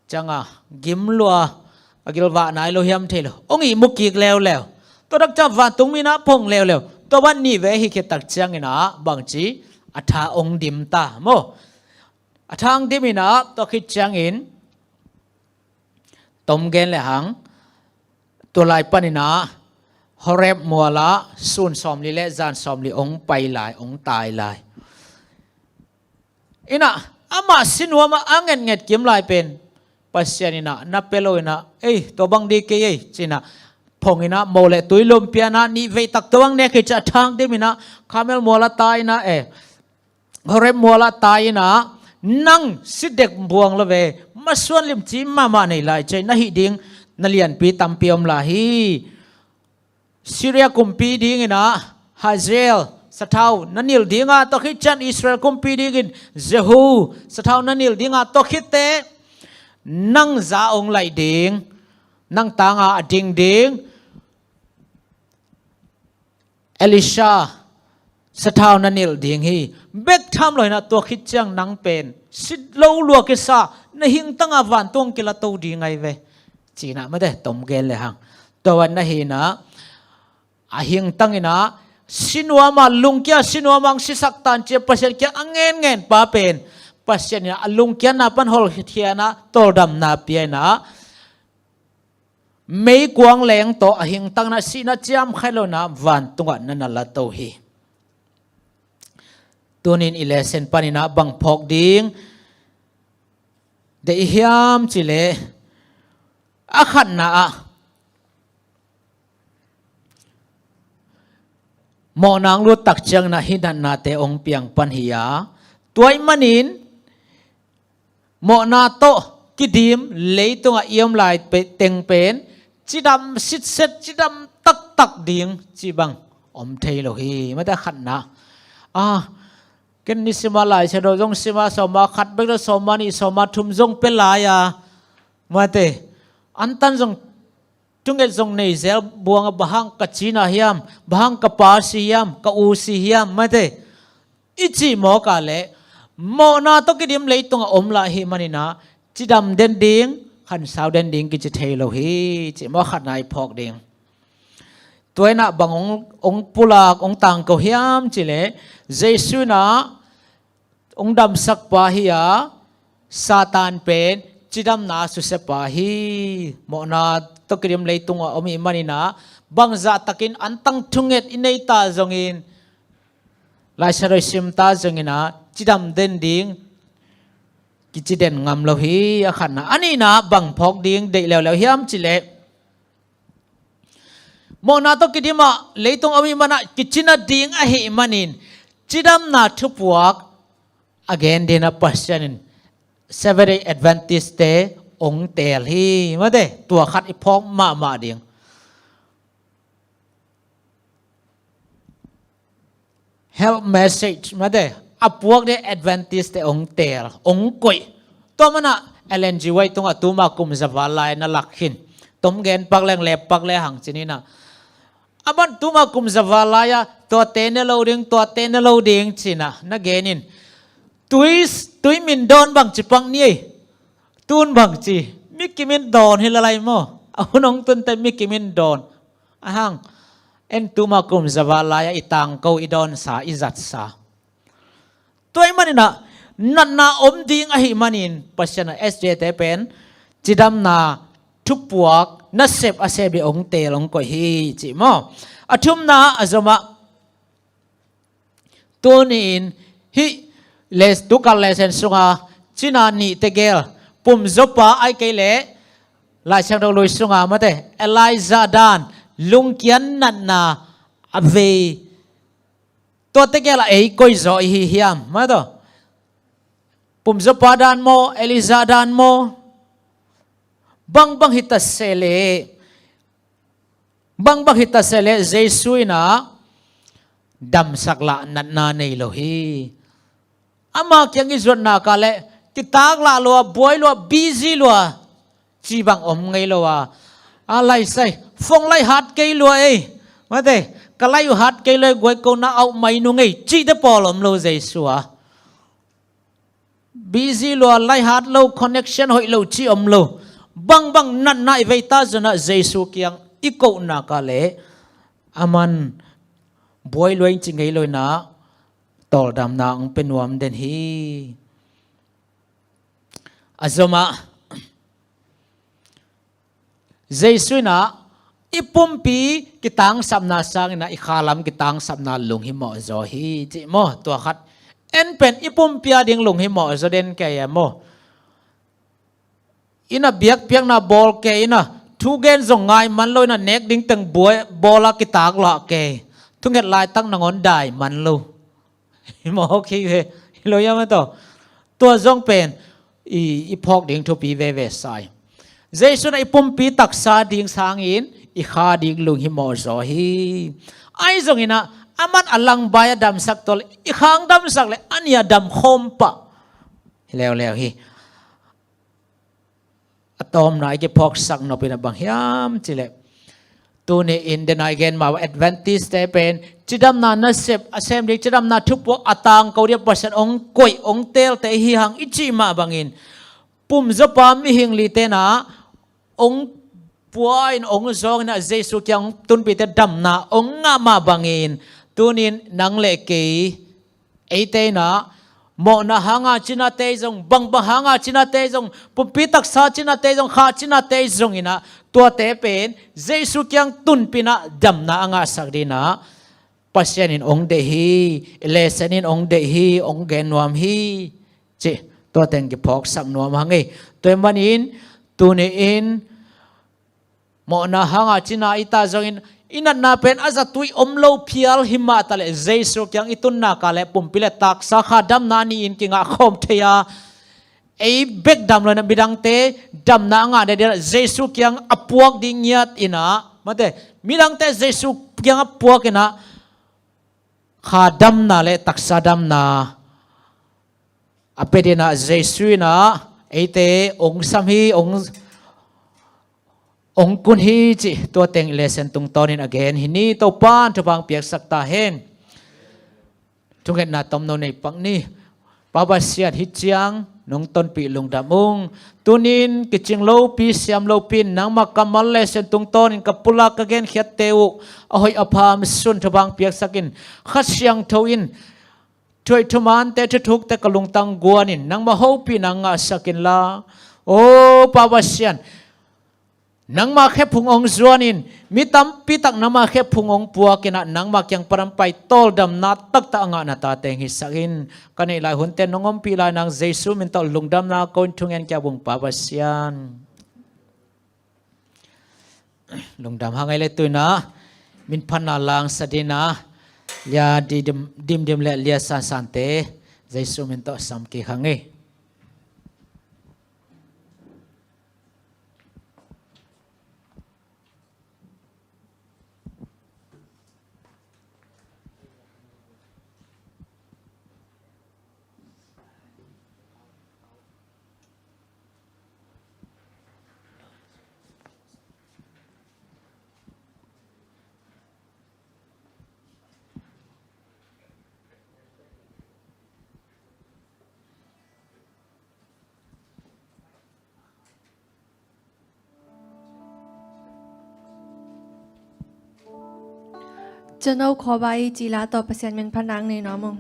Ciang ah gim lua a gilvah nai lo hiam thei lo ong ihmu kik leuleu. Tua tak ciang vantung min ah phong leuleu. Tua ban nih vei hi khit tak ciangin ah bangci a tha ong dim ta maw. A tha ong dim in ah tua khit ciangin tom gen le hang tua lai panin ah Horeb mual ah sun sawmli le zan sawmli ong pai lai, ong tai lai. In ah amah sinuam ah a ngetnget kim lai pen Pasian in ah na pia lo in ah, ei, tua bang ding kei ei, cin ah phong in ah moh le tui lum pia in ah nih vei tak tua bang nek hi ciah a tha ong dim in ah Karmel mual ah tai in ah, eh, Horeb mual ah tai in ah nang si dek buang lo ve, masuan limci mahmah nei lai, cei na hih ding na lianpi tampi om lai hi. Syria kumpi dingin ah Hazael sathau na nilh ding a, tua khit ciang Israel kumpi dingin Jehu sathau na nilh ding a, tua khitteh nang za ong laih ding, nang tang a a ding ding Elisha sathau na nilh ding hi. Bek tham lo inah tua khit ciang nang pen si lo lua kisa, na hingtanga vantung kilato ding ahi ve. Cinah mate tom gen le hang. Tua van na hinah a hingtang inah sinuama lungkia sinuama ang sisak tan cia Pasian kia a ngenngen pa pen Pasian inah a lungkianna pan holkhianah toldamna pia inah meikuang leng tawh a hingtang inah sihna ciam khaih lo inah vantungah na na lato hi. Tunin i lesen paninah bang phawk ding deih hiam cileh a khatna ah mawhna ang lut tak cianginah hih natnate ong piang pan hi a, tua ih manin mawhna tawh kidim leitungah i om lai teng pen cidam sitset cidam taktak ding cih bang om thei lo hi. Mate a khatna ah ken ni sima lai sia do zong sima sawma khat bek do sawma nih sawma thum zong pe lai a mate antan zong tunget zong nei zel buanga bahang ka cina hiam, bahang ka pa si hiam, ka u si hiam mate i cih mawka leh mawhna tawh kidim leitunga om lah hi manina cidam den ding khansau den ding kici thei lo hi cih maw khatna i phawk ding. Tua inah bang ong pulak ong tangko hiam cileh Jesu inah ong damsak pa hi a, Satan pen cidamna susia pa hi. Mawhna tawh kidim leitunga om ih maninah bangzahtakin antang thunget i neita zongin laisiangtho i simta zonginah cidam den ding kici den ngam lo hi. A khatna a nihna bang phawk ding deih leuleu hiam cileh mawhna tawh kidimah leitung a om ih manah kicina ding ahih manin cidamna thupuak a gen dinah Pasian in Seventh Day Adventist-te ong teel hi. Mate tua khat i phawk mahmah ding. Help message mate a puak ding Adventist-te ong teel ong koih. Tua manah Ellen G White tungah tuma kum zaval lai na lak khin. Tom gen pak leng lep pak le hang cininah a ban tuma kum zaval lai-a tuate ne lo ding tuate ne lo ding cinah na genin tui tui min dawn bangci pak ni ei. Tun bangci mi kimin dawn hi lalai maw? A hun ong tunte mi kimin dawn. Ahang en tuma kum zaval lai-a i tangko i dawnsa i zatsa. Tua ih maninah natna om ding ahih manin Pasian a S J te pen cidamna thupuak nasep a sep ding ong teel ong koih hi cih maw? A thumna a zomah tuni-in hih tukal lesen sunga cina nih tegel pumzopa ai kei leh Laisiangtho lui sunga mate Elijah dan lungkian natna a vei tua tegel a ei koizaw i hi hiam? Mate pumzopa dan maw Elijah dan maw? Bangbang hita sehleh bangbang hita sehleh Jesu inah damsak lah natna nei lo hi. Ama kiang i zuatna ka leh kitak lah lua buai lua busy lua ci bang om ngei lo a. A laisai fong lai hat kei lua ei. Mate ka lai uh hat kei lua ei guai kona auh mai nu ngei cihte pawl om lo Jesu a. Busy lua lai hat lo connection hoih lo ci om lo. Bangbang natna i veita zonah Jesu kiang i kohna ka leh aman buai lua in ci ngei lo inah toldamna ang pe nuam den hi. A zomah Jesu inah i pumpi kitangsapna sanginah i khalam kitangsapna lunghimawh zaw hi cih maw? Tua khat en pen i pumpi a ding lunghimawh zaw den kei a maw? Inah biakpiakna bawl kei inah thugen zong ngai man lo inah nek ding teng bawla kitak lah kei. Thunget laitak nangawn dai man lo. Hi mawk hi ve. Hi lo ia mataw. Tua zong pen i phawk ding thupi veve sai. Jesu na i pumpi taksa ding sangin i kha ding lunghimawh zaw hi. Ahi zonginah aman a langbai a damsak tawh le i khang damsak le a nia dam khawm pah. Hi leuleu hi. A tawmna i kiphawksak nopin a bang hiam cileh Tuni in denai gen mah Adventist te pen cidamna nasep a sem ding, cidamna thupuak a tangko ding Pasian hong koih hong teelte hi hang i cih mah bangin, pumzawpa mihing li tenah hong pua in hong zawng inah Jesu kiang hong tunpite damna hong ngah mah bangin, tunin nang le kei, eite inah mawhna hanga cinate zong, bangbang hanga cinate zong, pumpi taksa cinate zong, kha cinate zong inah, tuate pen Jesu kiang tunpinah damna a ngahsak dinah Pasian in hong deih hi, i lesson in hong deih hi, hong gen nuam hi, cih tuate hong kiphawksak nuam hang hi. Tua ahih manin tuni in mawhna hanga cina i ta zongin, i natna pen a zatui om lo phial hi mah taleh Jesu kiang i tunna ka le pumpi le taksa kha damna ni-in kingah khawm thei a, ei bek dam lo inah midangte damna a ngah ding dinah Jesu kiang a puak ding ngiat inah, mate, midangte Jesu kiang a puak inah kha damna le taksa damna a pia dinah Jesu inah eite hong sam hi, hong, hong kun hi cih tua teng lesson tungtawnin a gen hi ni. Topan thupha hong piaksak ta hen. Thungetna tomno nei pak ni. Pa Pasian, hih ciang nong tonpih lungdam ung. Tunin kicing lopi siam lopi in nangmah kammal lesson tungtawnin ka pulak ka genkhiatte uh a hoih a pha a maisun thupha hong piaksak in, Kha Siangtho in thuhoih thumante thuthukte ka lungtang guanin nangmah hopihna ngahsak inla, aw Pa Pasian, nangmah khephung hong zuanin mi tampi tak nangmah khephung hong puak inah nangmah kiang pan hong pai tawldamna taktak a ngahna tate hong hisak in. Ka neih lai hunte nong ompih lai nang Jesu min tawh lungdamna ko in thungen kia bung Pa Pasian. Lungdam hang ei le tu inah min phatna langsak dinah Lia Dim Dim le Lia San Sante Jesu min tawh sam kik hang ei. Cano khawba i cila tawh Pasian min phatna nei nuam ung.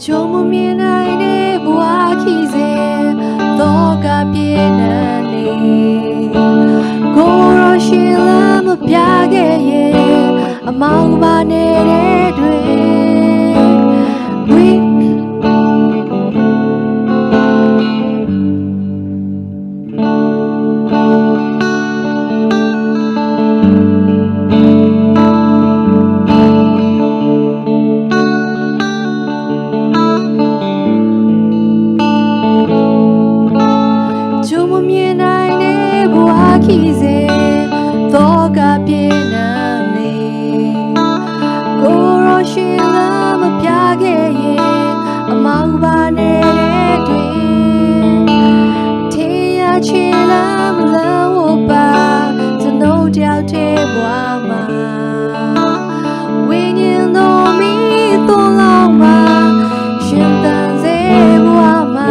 Jong mu mian ai ne bua ki ze to ka pie na ne. Ko ro shi la mu pia ge ye. Amau ba ne de dwe. Win. Jong mu mian ai ne bua ki ze to ka pie na ne. Ko ro shi la mu pia ge ye. Amau ba ne de dwe. Te ya chi la mu la wo ba. Zano diao te bua ma. Win yin no mi to lao ma. Shin tan ze bua ma.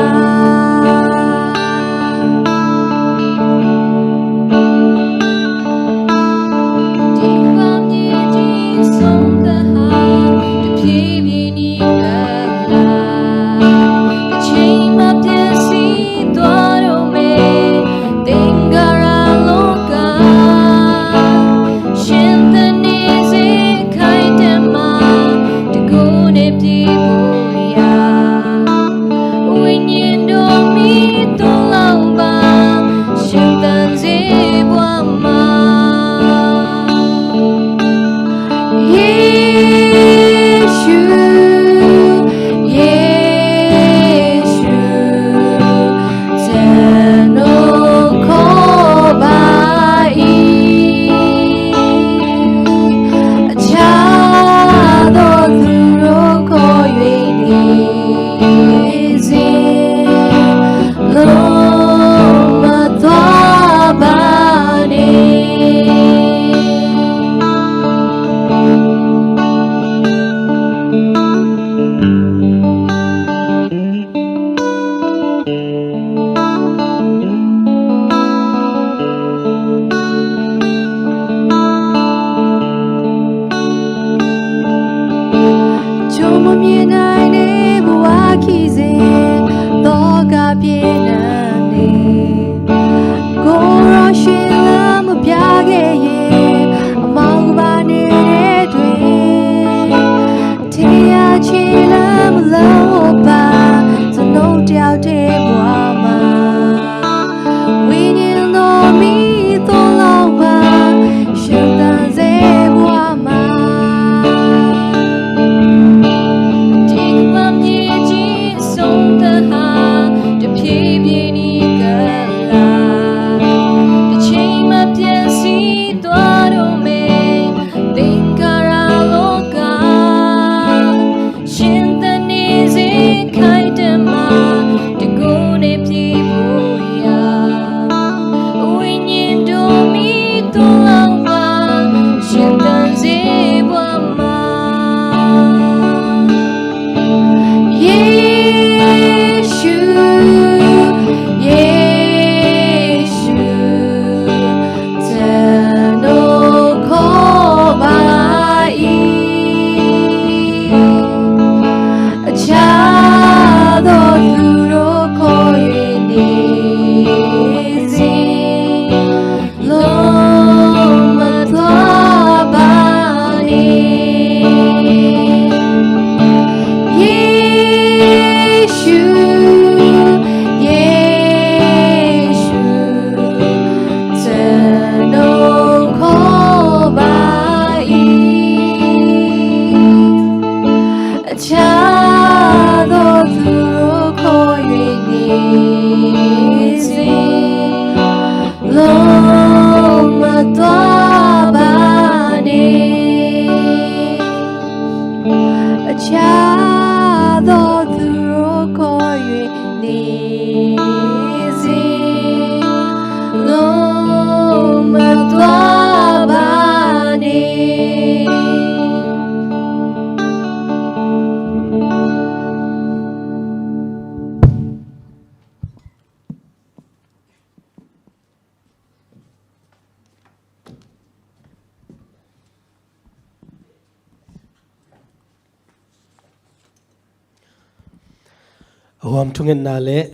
Huam thungetna le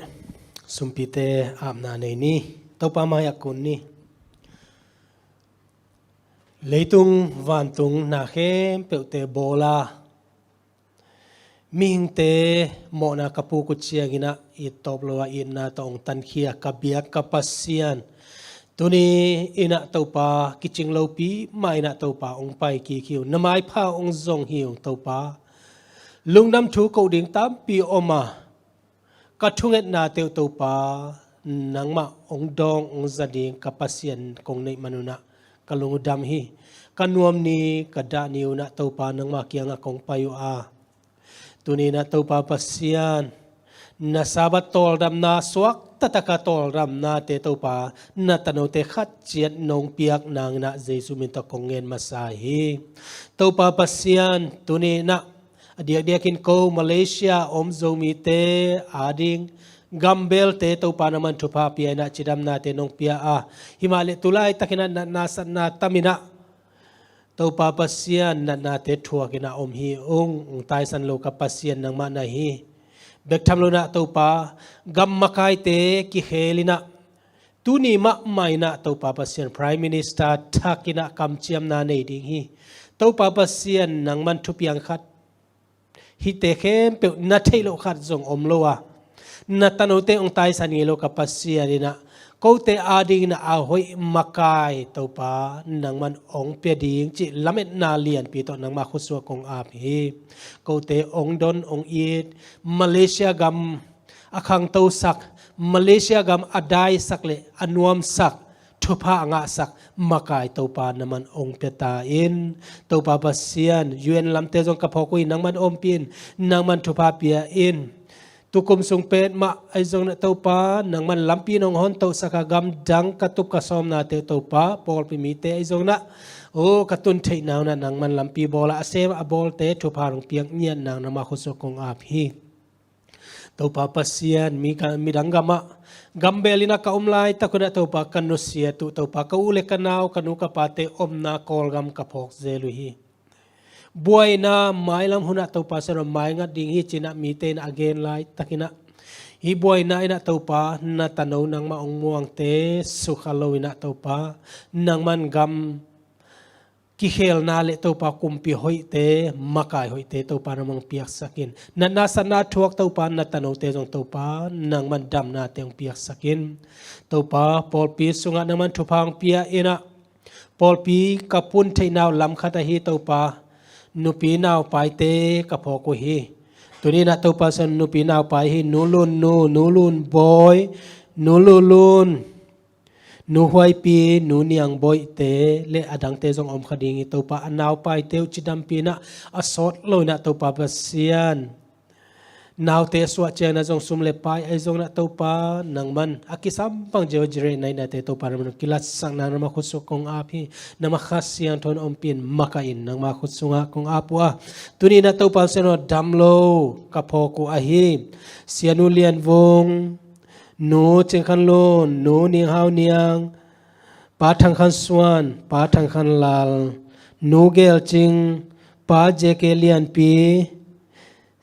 sumpite apna nei ni. Topa mai-ah kun ni. Leitung vantung na khempeuhte bawla mihingte mawhna ka puk uh ciangin ah it tawp lo-a itna tawh hong tankhia ka biak ka Pasian, tuni in ah Topa kicing lopi mah in ah Topa hong pai kik hi uh, na maipha hong zong hi uh Topa. Lungdam thu koh ding tampi om a, ka thungetnate uh Topa nangmah hong dawng hong za ding ka Pasian kong neih man un ah ka lung uh dam hi. Ka nuam ni ka dah ni un ah Topa nangmah kiangah kong pai uh a, tuni in ah Topa Pasian, na Sabbath tawldamna suak taktak a tawldamnate Topa na tanote khat ciat nong piak nang in ah Jesu min tawh kong ngen masa hi. Topa Pasian, tuni in ah a diakdiakin ko Malaysia om Zomite ading gambelte Topa nangman thupha pia in ah cidamnate nong pia a, himahleh tu laitakin ah natna satna tam in ah Topa Pasian, natnate thuak in ah om hi ung. Hong taisan lo ka Pasian nangmah na hi. Bek tham lo in ah Topa gam makaite kikhel in ah tuni mahmah in ah Topa Pasian Prime Minister thak in ah kamciamna nei ding hi. Topa Pasian nangman thupiang khat hihte khempeuh na theih loh khat zong om lo a, na tanote hong taisan ngei lo ka Pasian in ah kote ading in ah a hoih makai Topa nangman hong pia ding cih lametna lianpi tawh nangmah khutsuak kong ap hi. Kote hong don hong it, Malaysia gam a khangtosak, Malaysia gam a daisak le a nuamsak thupha a ngahsak makai Topa nangman hong pia ta in. Topa Pasian, U N lamte zong ka phawk uh hi, nangman ompih in, nangman thupha pia in. Tukum sung petmah ahi zongin ah Topa nangman lampi nong hon tohsak a, gamdang ka tup ka sawmnate uh Topa, pawlpi mite ahi zongin ah, o, ka tun theihna un ah nangman lampi bawl a, a sem a bawlte thupha nong piak ngiat nang nangmah khutsuak kong ap hi. Topa Pasian, mi ka, midang gamah gambel in ah ka om laitak un ah Topa ka nusiat uh Topa, ka u le ka nau, ka nu ka pate omna Kawlgam ka phawk zel uh hi. Buaina mailam hun ah Topa Pasian aw, maingat ding hi ci-in ah mite in ah a gen laitakin ah, hih buaina in ah Topa na tano nangmah hong muangte sukha lo in ah Topa nangman gam kikhelna le Topa kumpi hoihte, makai hoihte Topa nangman hong piaksak in. Natna satna thuak Topa na tanote zong Topa nangman damnate hong piaksak in. Topa pawlpi sungah nangman thupha hong pia in ah, pawlpi ka pun theihna uh lam khat ahi Topa nupi naupaite ka phawk uh hi. Tuni in ah Topa Pasian nupi naupai hi, Nu Lun Nu, Nu Lun Bawi, Nu Lu Lun, Nu Huaipi, Nu Niang Bawite le a dangte zong om kha ding hi Topa. A naupaite uh cidampi in ah a sawt lo in ah Topa Pasian, naute a suah ciangin ah zong sum le pai ahi zongin ah Topa nangman a kisam bang Jehovah Jireh na hihnate Topa nangman kilatsak nang nangmah khutsuak kong ap hi. Nangmah Kha Siangtho in ompih in, makaih in, nangmah khut sungah kong ap uh a, tuni in ah Topa Pasian aw, dam lo ka phawk uh ahi Sia Nu Lian Vung, Nu Cing Khan Lun, Nu Ning Hau Niang, Pa Thang Khan Suan, Pa Thang Khan Lal, Nu Gel Cing, Pa J K Lianpi,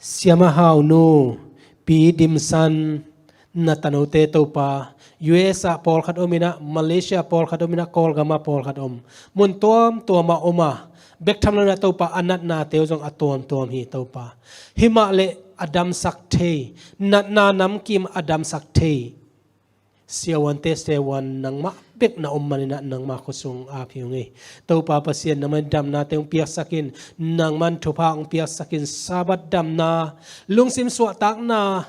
Siama Hau Nu, Pi Dim San, na tanote Topa, U S ah pawlkhat om in ah, Malaysia pawlkhat om in ah, Kawlgam ah pawlkhat om. Mun tuamtuam ah om a, bek tham lo in ah Topa a natnate uh zong a tuamtuam hi Topa. Himahleh a damsak thei, natna namkim a damsak thei siavuante siavuan nangmah bek na om man in ah nangmah khut sung ap hi ung ei. Topa Pasian, nangman damnate hong piaksak in, nangman thupha hong piaksak in, Sabbath damna, lungsim suahtakna,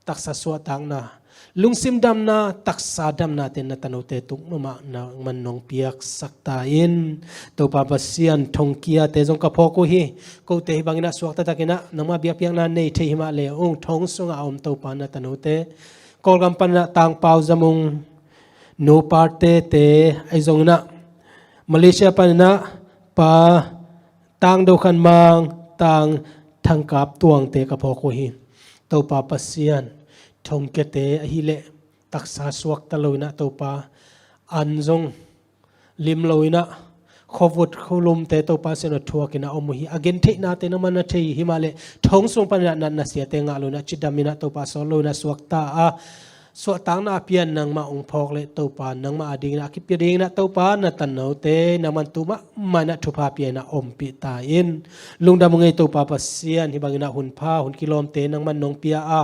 taksa suahtakna, lungsim damna, taksa damnate na tanote tung mahmah nangman nong piaksak ta in. Topa Pasian, thongkiate zong ka phawk uh hi. Kote hih bangin ah suakta takin ah nangmah biakpiakna nei thei himahleh ung, thong sungah a om Topa na tanote, Kawlgam panin ah Tang Pau Za Mung, Nu Parte te ahi zongin ah, Malaysia panin ah Pa Tang Do Khan Mang, Tang Thang Kap Tuangte ka phawk uh hi. Topa Pasian, thongkiate ahih leh taksa suakta lo in ah Topa, an zong lim lo in ah, khuavut khualumte Topa Pasian aw thuakin a om uh hi. A gentheihnate nangman na thei hi mah leh thong sung panin ah natna siate ngah loin ah cidam in ah Topa sawt loin ah suakta a, suahtakna a pian nangmah hong phawk leh Topa nangmah adingin ah a kipia dingin ah Topa na tanote nangman tu mahmah in ah thupha pia in ah ompih ta in. Lungdam ung ei Topa Pasian, hih bangin ah hun pha hun kilawmte nangman nong pia a,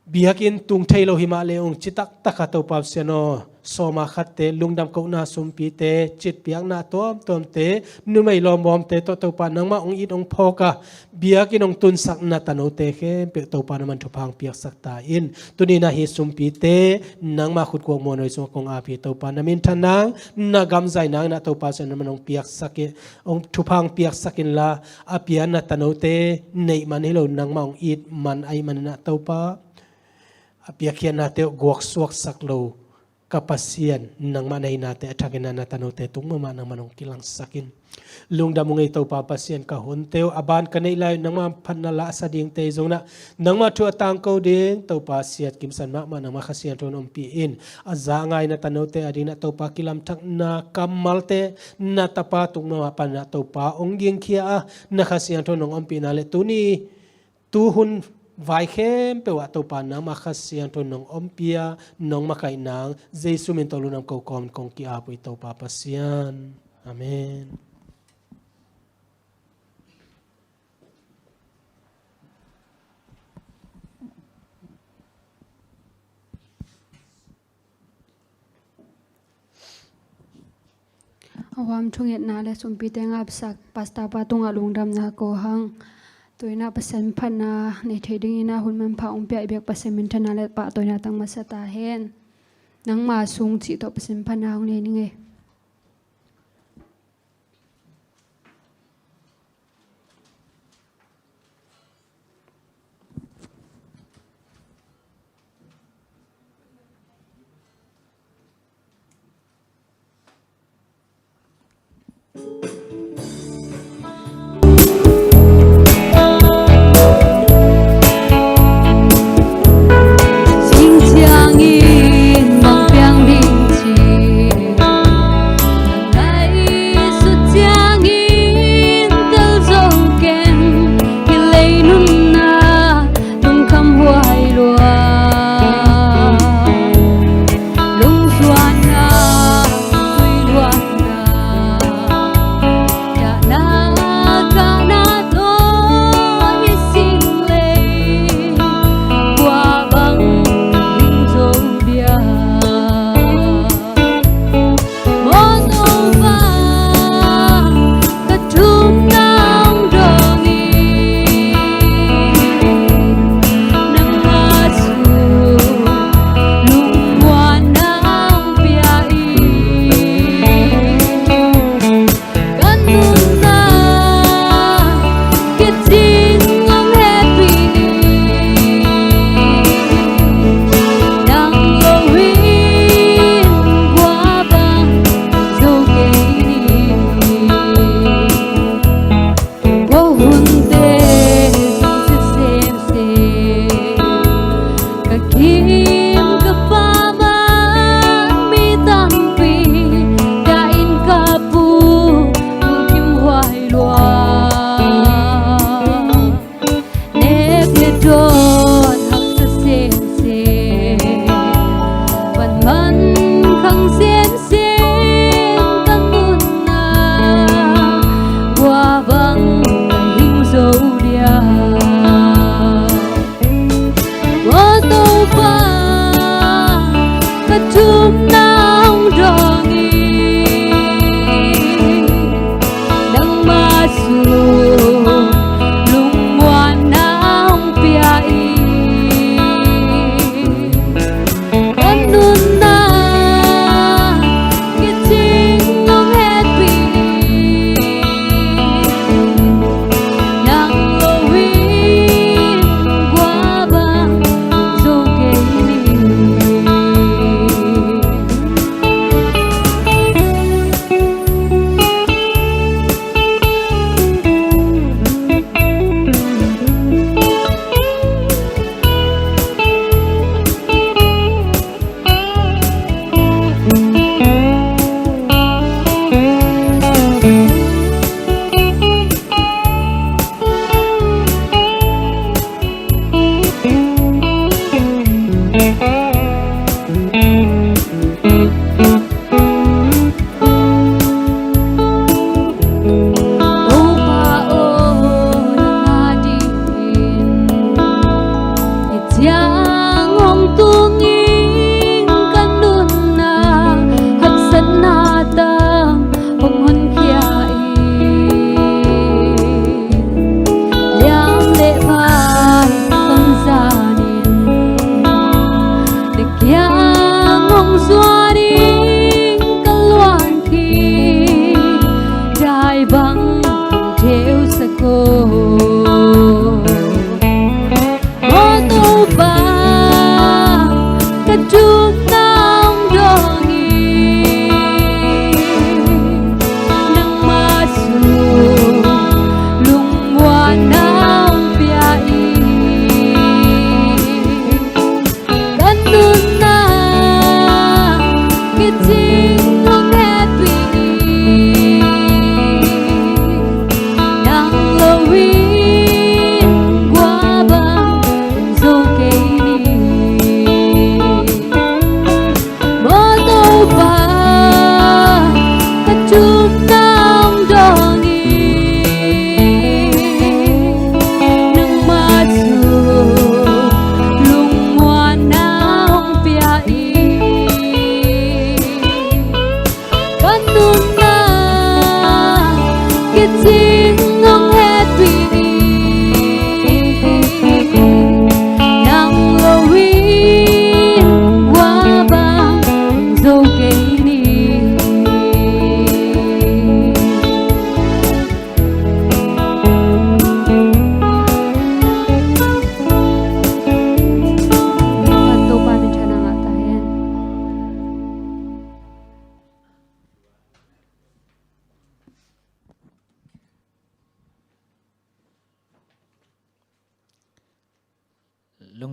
biakinn tung thei lo hi mah leh ung citaktak a Topa Pasian aw, sawma khatte lungdam kohna sumpite, citpiakna tuamtuamte, numei lawmbawmte tawh Topa nangmah hong it hong phawk a, biakinn hong tunsak na tanote khempeuh Topa nangman thupha hong piaksak ta in. Tuni-in ah hih sumpite nangmah khutkuak muanhuai sungah kong ap hi. Topa na minthan nang, na gam zai nangin ah Topa Pasian nangman hong piaksak in, hong thupha hong piaksak inla, a pia na tanote neih man hi lo, nangmah hong it man ahih manin ah Topa, a piakkhiatnate uh guaksuaksak lo ka Pasian, nangmah na hihnate a thakin ah na tanote tung mahmah nangman hong kilangsak in. Lungdam ung ei Topa Pasian, ka hunte uh a ban ka neih lai uh nangmah phatna la a sa dingte zongin ah nangmah thu a tangko ding Topa siat kimsan mahmah nangmah Kha Siangtho in ompih in. A za a ngai na tanote adingin ah Topa kilamthakna kammalte na tapa tung mahmah panin ah Topa hong gingkhia a, na Kha Siangtho in hong ompihna leh tuni tuhun vai khempeuh ah Topa nangmah Kha Siangtho in hong ompih a, hong makaih nang Jesu min tawh lungdam ko kawmin kong ki-ap uh hi Topa Pasian. Amen. A huam thungetna le sumpite ngapsak Pastor pa tungah lungdamna ko hang. Tu-in ah Pasian phatna nei thei dingin ah hun manpha hong pia i biak Pasian minthanna le pahtawina tang masa ta hen. Nangma sung cih tawh Pasian phatna hong nei ning ei.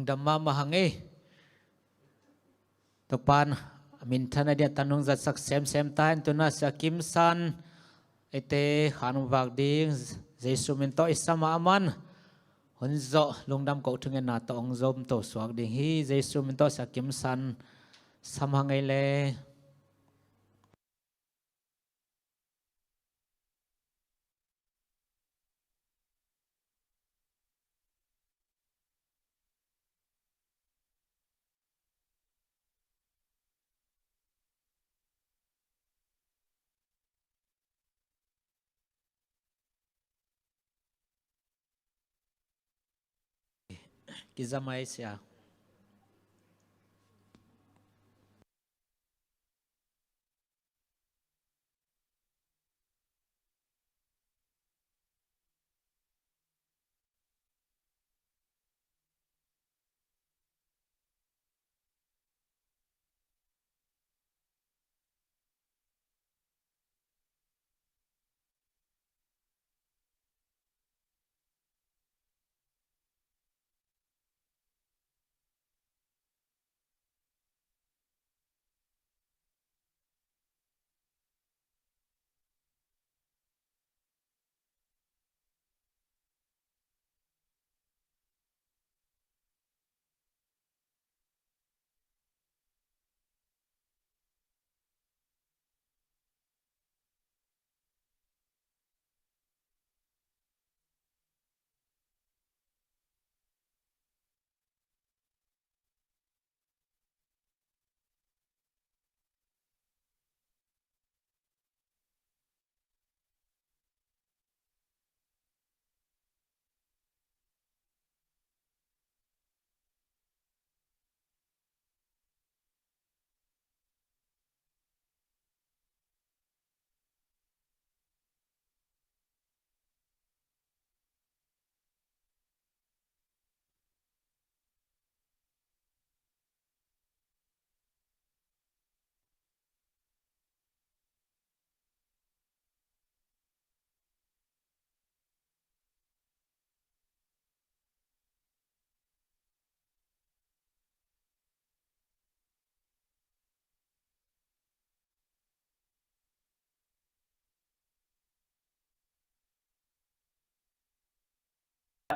Dam mahmah hang ei. Topa'n a minthan a diah tan hong zatsak semsem ta hen. Tuna Sia Kim San eite khan hong vak ding, Jesu min tawh i sam a, aman hun zawh lungdam koh thungetna tawh hong zom to suak ding hi. Jesu min tawh Sia Kim San sam hang ei le. Kizam ei Sia.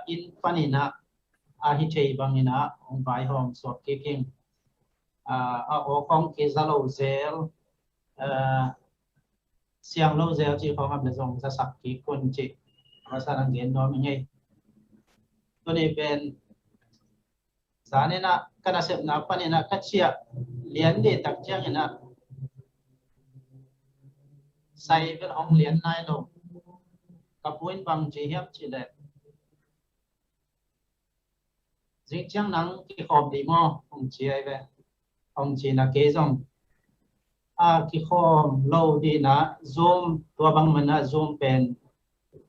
Inn panin ah a hi thei bangin ah hong vaihawm suak kik ing. Ah, a aw khawng kiza lo zel, ah, siang lo zel cih khawng a bia zong zasak kik un cih a masa nang gen nuam ing ei. Tuni pen zan in ah ka nasepna panin ah ka ciah lian dih tak ciangin ah sai bel hong lian nai lo. Ka pu in bang ci hiam cih leh, "Zing ciang nang kikhawm dih maw?" hong ci ai ve. Hong ci na kei zong, "A kikhawm lo dih na, Zoom tua bang man ah Zoom pen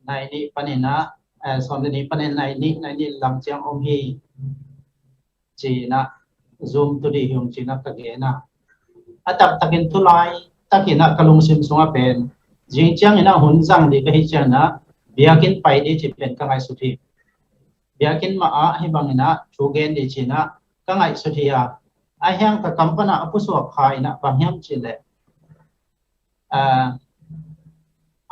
nai nih panin ah, eh, sawm le nih panin nai nih, nai nih lam ciang om hi," ci na, "Zoom tu dih hi," hong ci na ka gen a. A taktakin tulai takin ah ka lungsim sungah pen, zing ciangin ah hun zang dih ka hi ciangin ah biakinn pai dih cih pen ka ngaihsut hi. Biakinn mah ah hih bangin ah thu gen dih ci na ka ngaihsut hi a. A hiang ka kam pan ah a pusuak kha in ah bang hiam cih leh, ah,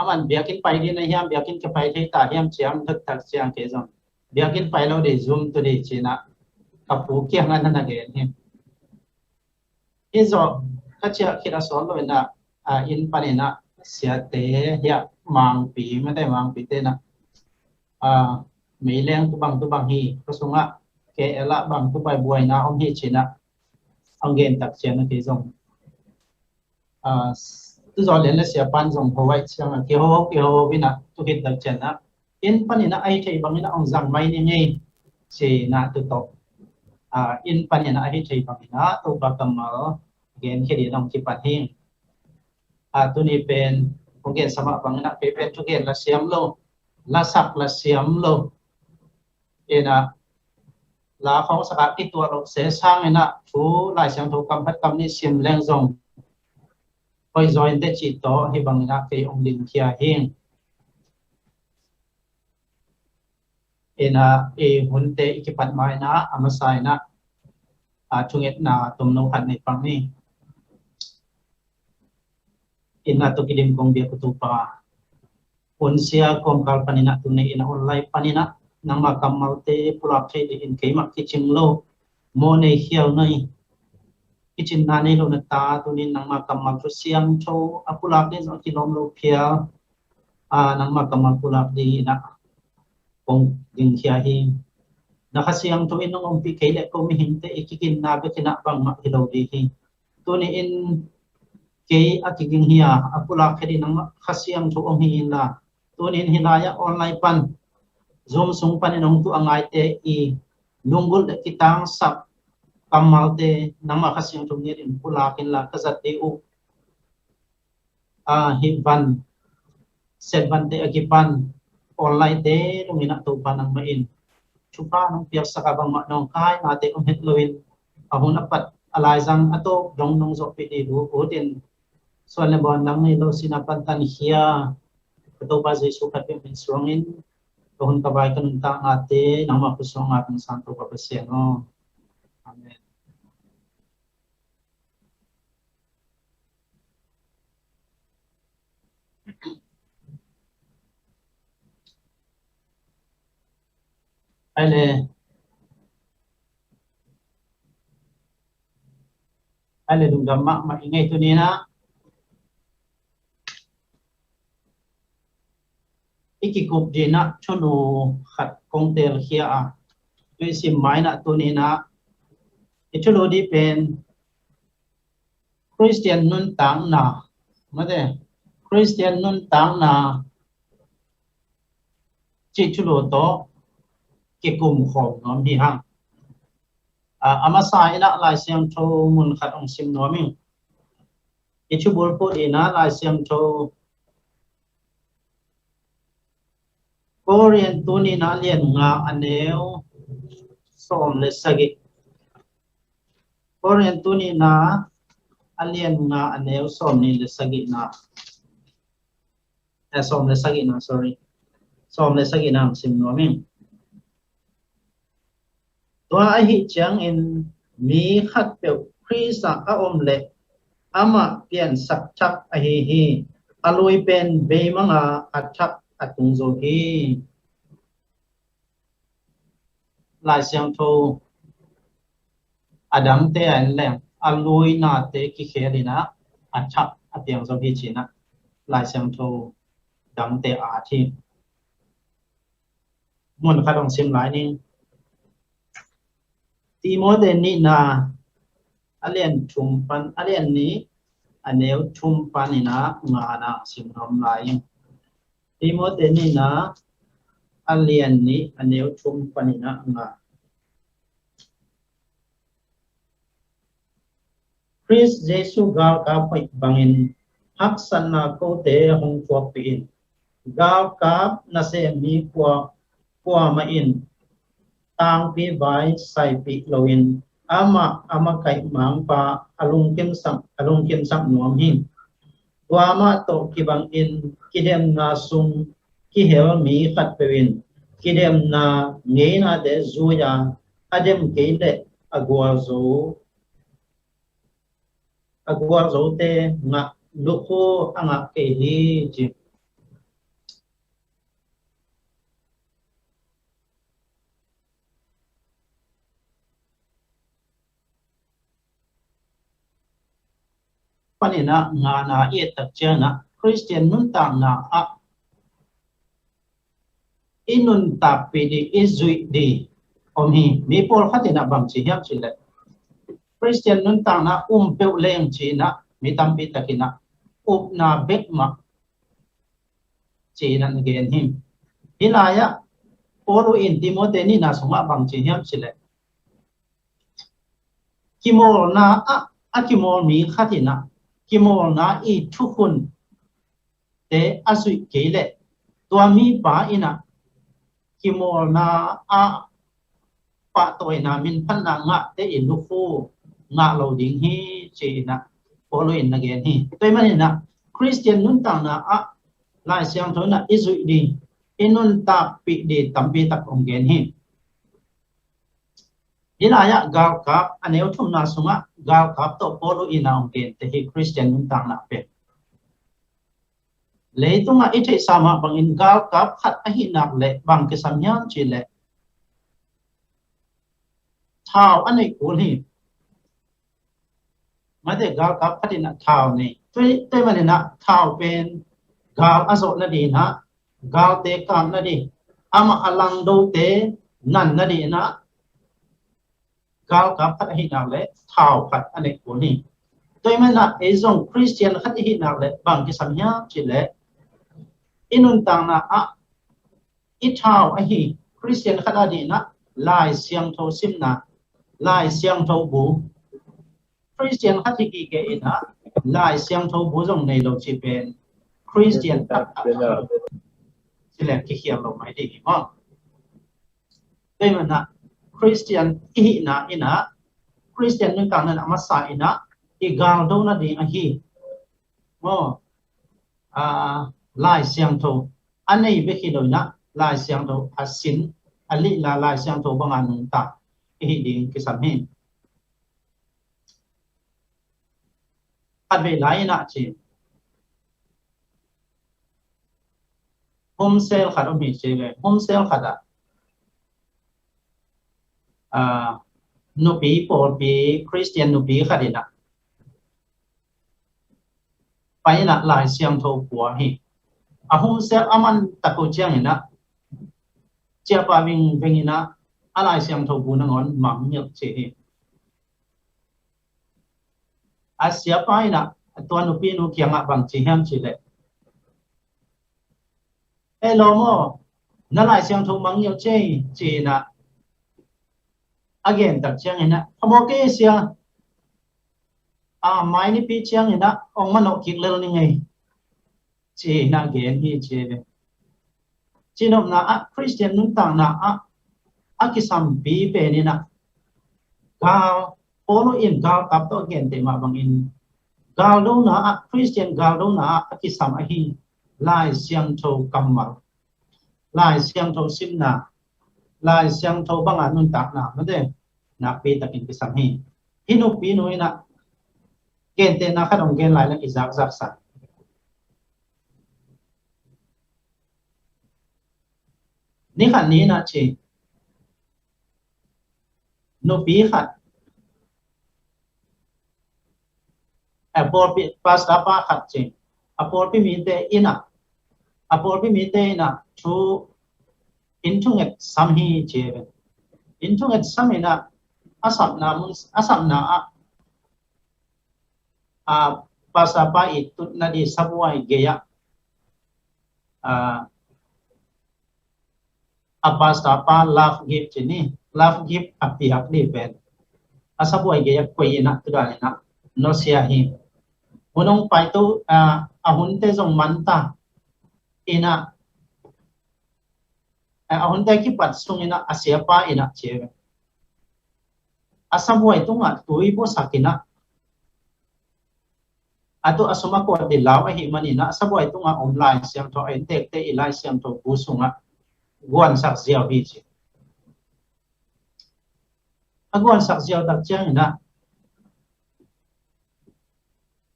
aman biakinn pai dih na hiam, biakinn ka pai thei ta hiam ciang taktak ciang kei zong, "Biakinn pai lo dih, Zoom tu dih," ci na ka pu kiangah na na gen hi. Hi zawh ka ciah khit a sawt lo in ah, ah, inn panin ah siate hiah Mangpi, mate Mangpi te in ah, ah, "Meileng tu bang tu bang hi, ka sungah K L ah bang tu pai buaina om hi," ci na hong gen tak ciang a kei zong, ah, tu zawh lian le sia pan zong ho ai ciang a kiho kiho in ah tu khit tak ciang ah inn panin ah a hi thei bangin ah hong zang mai ni ngei ci na tu tawh, ah, inn panin ah a hi thei bangin ah Topa kammal gen khit in hong kipan hi. Ah, tuni pen hong gen sa mah bangin ah kei pen thugen la siam lo, lasak la siam lo. In ah la khawng sak ah kituah lo se sangin ah thu Lai Siangtho kam khat kam nih sim leng zong hoih zaw in teh cih tawh hih bangin ah kei hong limkhia hi. Ina, i hunte i kipat ma ina, a masa ina, a thungetna tomno khat nei pang ni. Ina tawh kidim kong biak uh Topa, hun sia kawmkal pan ina tuni ina online pan ina nangma kammalte pulak thei dingin keimah kicing lo, mawh nei khial nei, kicinna nei lo na ta tuni nangma kammal thu siangtho a pulak ding zong a kilawm lo phial, a nangma kammal pulak ding ina kong dingkhia hi. Na Kha Siangtho in nong ompih kei leh ko mihingte i kiginna bek ina bangmah hi lo ding hi. Tuni in kei a kiging hi a, a pulak khia ding nangma Kha Siangtho hong hi inla, tuni in hih lai-ah online pan, Zoom sung panin hong tuah a ngaite i lunggulh le kitangsak kammalte nangma Kha Siangtho nget in pulak inla ka zat ding uh. A, hih van, set vante a kipan online te dong ina Topa nangmah in thupha nong piaksak a bangmah nong kainate om het loin, a hun a pat a laizang a tawp dong nong zawhpih ding uh ut in, suan le bawn nang nei lo sina pantan khia ka Topa Jesu khat peuh min suangin ka hun ka vai ka nuntaknate nangmah khusuang a kong sang Topa Pasian aw. Amen. Ai le, ai le, lungdam mahmah i ngei tuni ina i kikup ding ina thulu khat kong telkhia a, tui sim mai ina tuni ina i thulu ding pen Christian nuntakna, mate, Christian nuntakna cih thulu tawh kikum khawm nuam hi hang. A, a masa ina Lai Siangtho mun khat hong sim nuam ing. I thubulphuh ina Lai Siangtho Korin tuni ina lian nga a neu sawm le sagih. Korin tuni ina a lian nga a neu sawm nih le sagihna. Eh, sawm le sagihna, sorry. Sawm le sagihna hong sim nuam ing. Tua ahih ciangin mi khatpeuh Khrist ah a om leh amah piansak thak ahi hi. A lui pen beimang a, a thak a tung zo hi. Lai Siangtho a dangte a en leng a luinate kikhel ina a thak a piang zo hi ci ina Lai Siangtho dangte a at hi. Mun khat hong sim lai ning. Timote nihna a lian thum pan, a lian nih a neu thum pan ina ngana sim nuam lai ing. Timote nihna a lian nih a neu thum pan ina nga. Khrist Jesu galkap hoih bangin haksatna kote hong thuakpih in. Galkap nasem mi kua, kuamah in tangpi vai saipih loin amah a makaih mangpa a lungkimsak, a lungkimsak nuam hi. Tua mah tawh kibangin kidemna sung kihel mi khatpeuh in kidemna ngeinate zui a, a dem kei leh a gualzo, a gualzote ngah lukhu a ngah kei hi ci. Pan ina ngana i et tak ciangin ah Khristian nuntakna ah i nuntakpih ding, i zuih ding om hi. Mi pawlkhat ina bang ci hiam cih leh Khristian nuntakna um peuh leng ci ina mi tampi tak ina upna bek mah ci ina na gen hi. Hih lai-ah Paul in Timote nihna sungah bang ci hiam cih leh kimawlna ah a kimawl mi khat ina kimawlna i thukhun te a zuih kei leh tua mipa ina kimawlna ah pahtawina minphatna ngahte i lukhu ngah lo ding hi ci ina Paul in na gen hi. Tua ahih man ina Khristian nuntakna ah Lai Siangtho ina i zuih ding, i nuntakpih ding tampi tak hong gen hi. Hih lai-ah galkap a neu thumna sungah galkap tawh Paul in a hong gente hi Khristian nuntakna pen. Leitungah i theihsa mah bangin galkap khat ahih nak leh bang kisam hiam cih leh thau a neih kul hi. Mate galkap khat in ah thau nei. Tua, tua manin ah thau pen gal a zawh nading ah, galte kap nading, amah a langdote nan nading ah, galkap khat ahih nak leh thau khat a neih kul hi. Tua manin ah ei zong Khristian khat i hih nak leh bang kisam hiam cih leh i nuntakna ah i thau ahi Khristian khat a ding ah Lai Siangtho simna, Lai Siangtho bu. Khristian khat hi kik in ah Lai Siangtho bu zong nei lo cih pen Khristian taktak cih leh kikhial lo mai ding hi maw. Tua manin ah Khristian i hihna in ah, Khristian nuntakna in ah a masa in ah i galdo nading ahi maw, ah, Lai Siangtho a nei bek hi lo in ah Lai Siangtho a sin, a lihla Lai Siangtho banga nungta i hih ding kisam hi. Khatvei lai in ah ci, homesel khat om hi ci ve. Homesel khat ah, ah, nupi pawlpi, Khristian nupi khat in ah pai in ah Lai Siangtho pua hi. A homesel a man tak uh ciangin ah ciahpah vingveng in ah a Lai Siangtho bu nangawn mangngilh ci hi. A siapa in ah tua nupi nu kiangah bang ci hiam cih leh, "Ei lawm aw, na Lai Siangtho mangngilh ci ei," ci in ah a gen tak ciangin ah, "Kha maw kei sia, a mai nipi ciangin ah hong manawh kik lel ning ei," ci in ah gen hi ci ve. Cinopna ah Khristian nuntakna ah a kisampi pen in ah gal, Paul in galkap tawh a gente mah bangin galdona ah, Khristian galdona ah a kisam ahi Lai Siangtho kammal, Lai Siangtho simna, Lai Siangtho banga nuntakna mate nakpi takin kisam hi. Hih nupi nu in ah gentehna khat hong gen lai leng i zakzak sa. Ni khat ni in ah ci, nupi khat, a pawlpi, pastor pa khat ci, a pawlpi mite in ah, a pawlpi mite in ah thu, inn thunget sam hi ci ve. Inn thunget sam in ah a sapna mun, a sapna ah, a, pastor pa i tutna ding sabuai gei ah, a, a pastor pa love gift ci ni, love gift a piak ding pen a sabuai gei ah koih in ah, tu dan in ah nusia hi. Hun hong pai tu, a, a hunte zong man ta in ah, a, a hunte kipat sung in ah a siapa in ah ci ve. A sabuai tungah tui puasak in ah, a tu a sum a kuat ding lau ahih manin ah a sabuai tungah om Lai Siangtho, a inntekte i Lai Siangtho bu sungah guansak ziau hi ci. A guansak ziau tak ciangin ah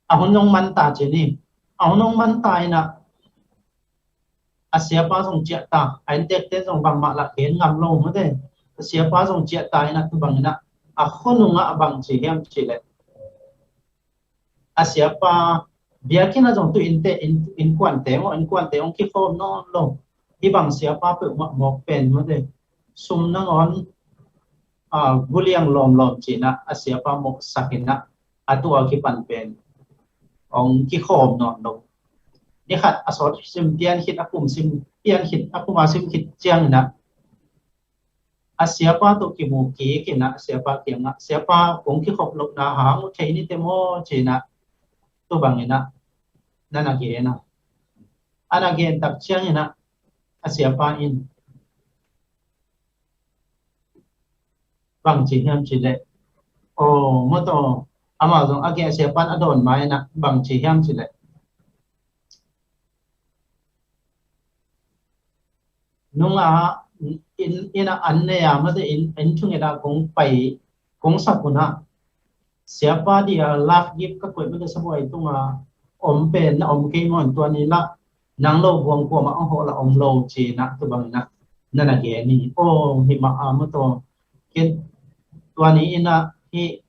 a hun zong man ta ci ni. A hun zong man ta in ah a siapa zong ciah ta, a inntekte zong bangmah lah gen ngam lo mate. A siapa zong ciah ta in ah tu bang in ah a khua nungah bang ci hiam cih leh, a siapa biakinn ah zong tu innte, inn, innkuante maw, innkuante hong kikhawm nawn lo. Hih bang siapa peuhmah mawk pen mate, sum nangawn, a, guliang lawmlawm ci in ah a siapa mawhsak in ah a tu a kipan pen hong kikhawm nawn lo. Ni khat a sawt sim pian khit, a kum sim pian khit, a kum a sim khit ciangin ah a siapa tawh kimu kik in ah a siapa kiangah, "Siapa, kong kikhop lohna hang uh thei ni te maw?" ci in ah tu bang in ah na na gen a, a na gen tak ciangin ah a siapa in bang ci hiam cih leh, aw, mawtaw, amah zong a gen, a siapa in a dawn ma in ah bang ci hiam cih leh, nunga in, ina an nei a mate in, in thunget a kong pai, kong sak un ah, siapa dia love gift ka koih mate sabuai tunga om pen na om kei maw, tua ni lah nang lo buang kuamah ang hawh lah om lo ci-in ah tu bangin ah na na gen hi. Aw, hi mah a maw taw. Ken tua ni in ah hih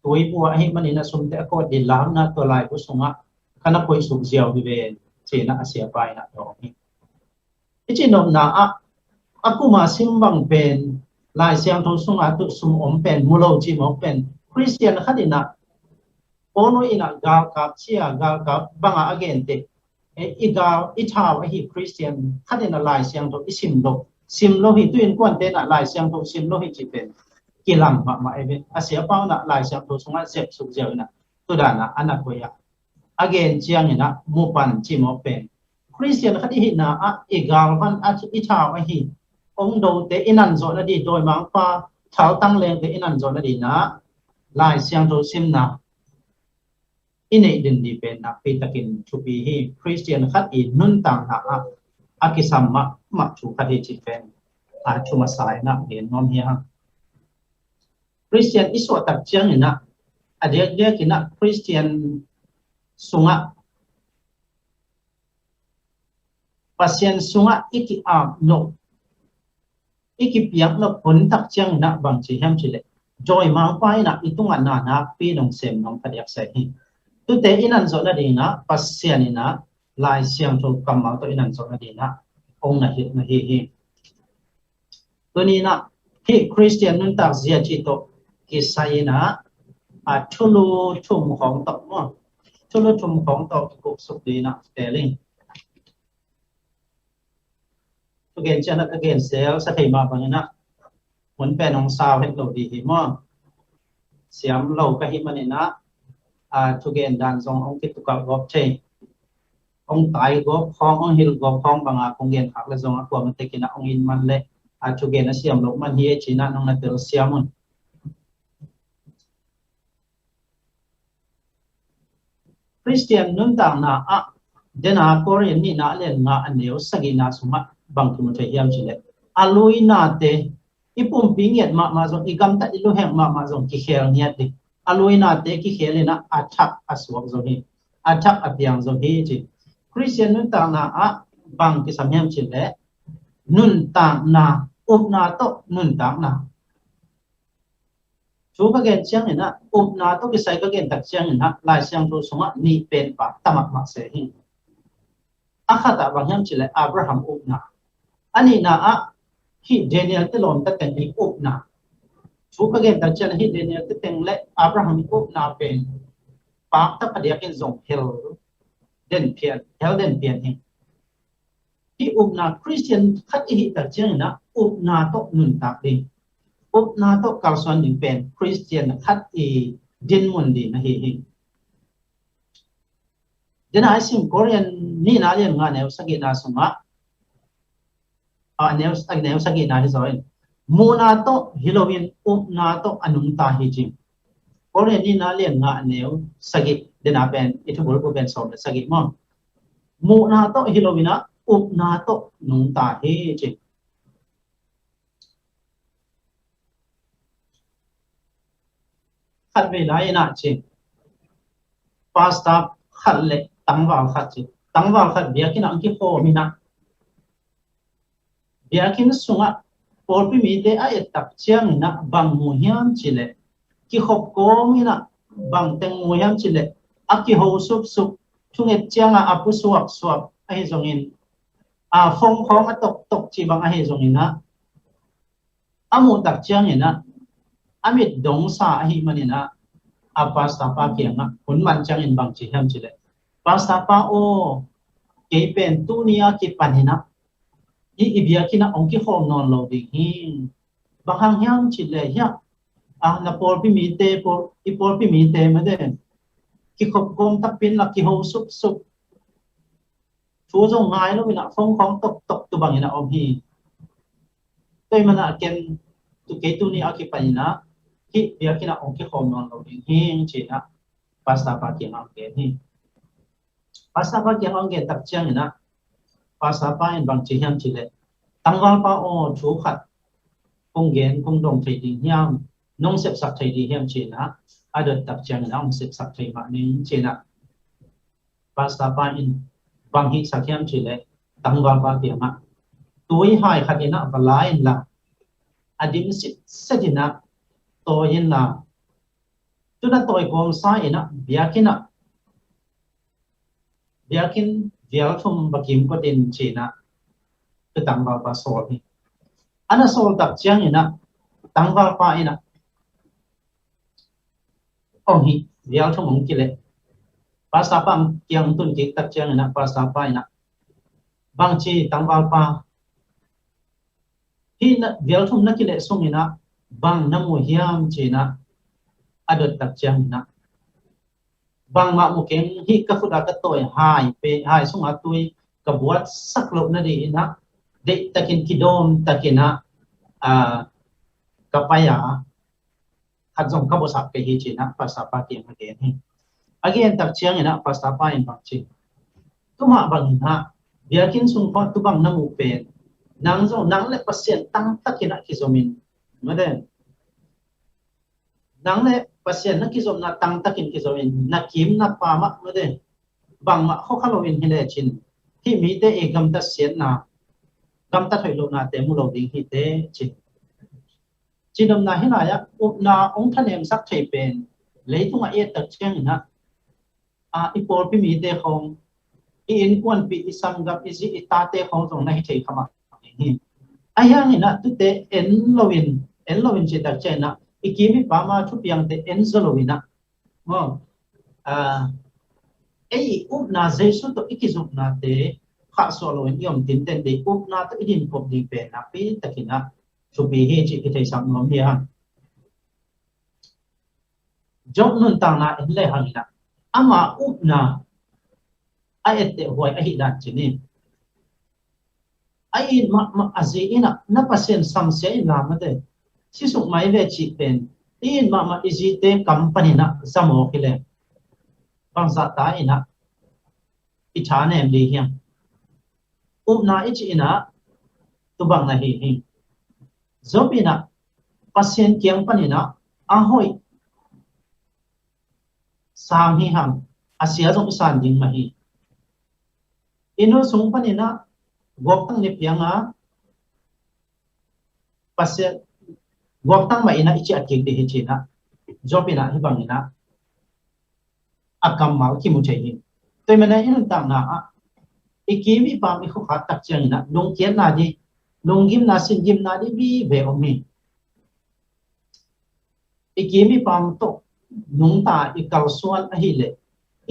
tuibu ah ahih manin ah sumte a kawt ding lam na tua laibu sungah ka na koih suk ziau hi ve, ci-in ah a siapa in ah dawng hi. I cihnopna ah a kuma sim bang pen, Lai Siangtho sungah tuh sum om pen mu lo ci mawk pen Khristian khat in ah Paul in ah galkap cia, galkap bangah a gente, e, i gal, i thau ahi Khristian khat in ah Lai Siangtho i sim lo, sim lo hi, tu innkuante in ah Lai Siangtho sim lo hi ci pen kilang mahmah e ve. A siapa un ah Lai Siangtho sungah zep suk ziau in ah tu dan ah a na koih ah a gen ciangin ah mu pan ci mawk pen Khristian khat i hihna ah i galvan a i thau ahi ong dote i nan zawh nading, dawimangpa thaltang lengte i nan zawh nading ah Lai Siangtho simna i neih ding ding pen nakpi takin thupi hi. Khristian khat i nuntakna ah a kisam mahmah thu khat hi ci pen a thu masa in ah gen nuam hi hang. Khristian i suah tak ciangin ah a diakdiak in ah Khristian sungah, Pasian sungah i ki-ap nop, i kipiak nop hun tak ciangin ah bang ci hiam cih leh, dawimangpa in ah i tungah na nakpi in ong sem nuam phadiak sa hi. Tute i nan zawh nading ah Pasian in ah Lai Siangtho kammal tawh i nan zawh nading ah ong na hilh na hi hi. Tuni in ah hih Khristian nuntak zia cih tawh kisai in ah a thulu thum khawng tawh maw, thulu thum khawng tawh kikup suk ding in ah teel ing. Thugen ciang ah ka gen sel sa thei mah bangin ah hun pen ong sau het lo ding hi maw. Siam lo ka hih manin ah a thugen dan zong ong kitukal gawp thei, ong tai gawp khawng, ong hilh gawp khawng banga kong gen khak le zong a kuamah tekin ah ong in man leh a thugen a siam lo man hi e ci-in ah nong na telsiam un. Khristian nuntakna ah dena Korin nihna a lian nga a neu sagihna sungah bang kimu thei hiam cih leh, a luinate, i pumpi ngiat mahmah zong, i gamtat i luheng mahmah zong kikhel ngiat ding. A luinate kikhel in ah a thak a suak zo hi. A thak a piang zo hi ci. Khristian nuntakna ah bang kisam hiam cih leh nuntakna, upna tawh nuntakna. Thu ka gen ciangin ah upna tawh kisai ka gen tak ciangin ah Lai Siangtho sungah nih pen pak ta mahmah se hi. A khat ah bang hiam cih leh Abraham upna. A nihna ah hih Daniel te lawmta teng i upna. Thu ka gen tak ciangin hih Daniel te teng le Abraham i upna pen pak ta phadiak in zong hel den pian, hel den pian hi. Hih upna Khristian khat i hih tak ciangin ah upna tawh nuntak ding, upna tawh kalsuan ding pen Khristian khat i dinmun ding ahi hi. Dena i sim Korin nihna lian nga neu sagihna sungah, a neu, a neu sagihna hi zaw in, muhna tawh hi loin upna tawh a nungta hi ci. Korin nihna lian nga neu sagih, dena pen i thubulphuh pen sawm le sagih maw. Muhna tawh hi loin ah upna tawh nungta hi ci. Khat vei lai in ah ci, pastor khat le tangval khat ci, tangval khat biakinn ah ang kikhawm in ah, biakinn sungah pawlpi mite a et tak ciangin ah bang mu hiam cih leh, kikhop kawm in ah bang teng mu hiam cih leh, a kiho supsup, thunget ciangah a pu suaksuak ahi zongin, a phone khawng a toktok cih bang ahi zongin ah, a muh tak ciangin ah a mit dongsa ahih manin ah a pastor pa kiangah hun man ciangin bang ci hiam cih leh, pastor pa aw, kei pen tuni a kipan in ah hih i biakinn ah ong kikhawm nawn lo ding hi. Bang hang hiam cih leh hiah, a, na pawlpi mite, pawl, i pawlpi mite mate kikhop kawm takpi in la kiho supsup, thu zong ngai lo in ah phone khawng toktok tu bangin ah om hi. Tua ahih manin ah ken tu kei tuni a kipan in ah hih biakinn ah ong kikhawm nawn lo ding hi ci-in ah pastor pa kiangah ong gen hi. Pastor pa kiangah ong gen tak ciangin ah pastor pa in bang ci hiam cih leh, Tangvalpa aw, thu khat kong gen, kong dong thei ding hiam, nong sepsak thei ding hiam ci-in ah, a dot tak ciangin ah hong sepsak thei mah ning ci-in ah, pastor pa in bang hihsak hiam cih leh, tangvalpa kiangah tui hai khat in ah va la inla, a dim sitset in ah tawi inla, tu na tawi kawmsa in ah biakinn ah, biakinn vial thum va kim kawt in ci-in ah, tu tangvalpa sawl hi. A na sawl tak ciangin ah, tangvalpa in ah, ong hi, vial thum ong kileh. Pastor pa kiang tun kik tak ciangin ah, pastor pa in ah, bang ci, tangvalpa, hih na vial thum na kileh sungin ah bang na mu hiam ci-in ah, a dot tak ciangin ah, bangmah mu keng, hih ka khut ah ka tawi hai pen, hai sungah tui ka buatsak loh nadingin ah, deihtakin, kidawmtakin ah, ah, ka pai a, khat zong ka buatsak kei hi ci-in ah pastor pa kiang a gen hi. A gen tak ciangin ah pastor pa in bang ci, tu mah bangin ah biakinn sung khawng tu bang na muh pen, nang zong, nang le Pasian tangtakin ah kizomin, mate, nang le Pasian na kizopna tangtakin kizomin, na kim na pam ah, mate, bangmah khua kha loin hi lecin, hih mite i gamtat siatna, gamtat hoih lohnate mu lo ding hi teh ci. Cihnopna, hih lai-ah upna hong thanemsak thei pen, leitungah i et tak ciangin ah, a, i pawlpi mite khawng, i innkuanpih, i sanggam, i zi, i tate khawng zong na hi thei kha mah hi. Ahi hangin ah tute en loin, en loin cih tak ciangin ah, i kim i pam a thupiangte en zaw loin ah, maw, a, ei upna, Jesu tawh i kizopnate khahsuah loin i om tinten ding, upna tawh i dinkhop ding pen nakpi takin ah thupi hi cih kitheisak nuam hi hang. Job nuntakna en le hangin ah, ama upna a etteh huai ahih dan ci ni. A it mahmah a zi in ah, na Pasian samsia inla, mate, sisuk mai ve cih pen, i it mahmah i zite kam panin ah za mawk hi leng, bangzah ta in ah i thanem ding hiam? Upna i cih in ah tu bang na hi hi. Job in ah Pasian kiang panin ah a hoih sang hi hang, a sia zong i san ding mah hi. I nu sung panin ah guaktang ni piang a, Pasian, guaktang mah in ah i ciah kik ding hi ci-in ah, Job in ah hih bangin ah a kammal kimu thei hi. Tua ahih manin ah i nuntakna ah, i kim i pam i khua khat tak ciangin ah lungkiatna ding, lunggimna, singgimna ding vive om hi. I kim i pam tawh nungta i kalsuan ahih leh,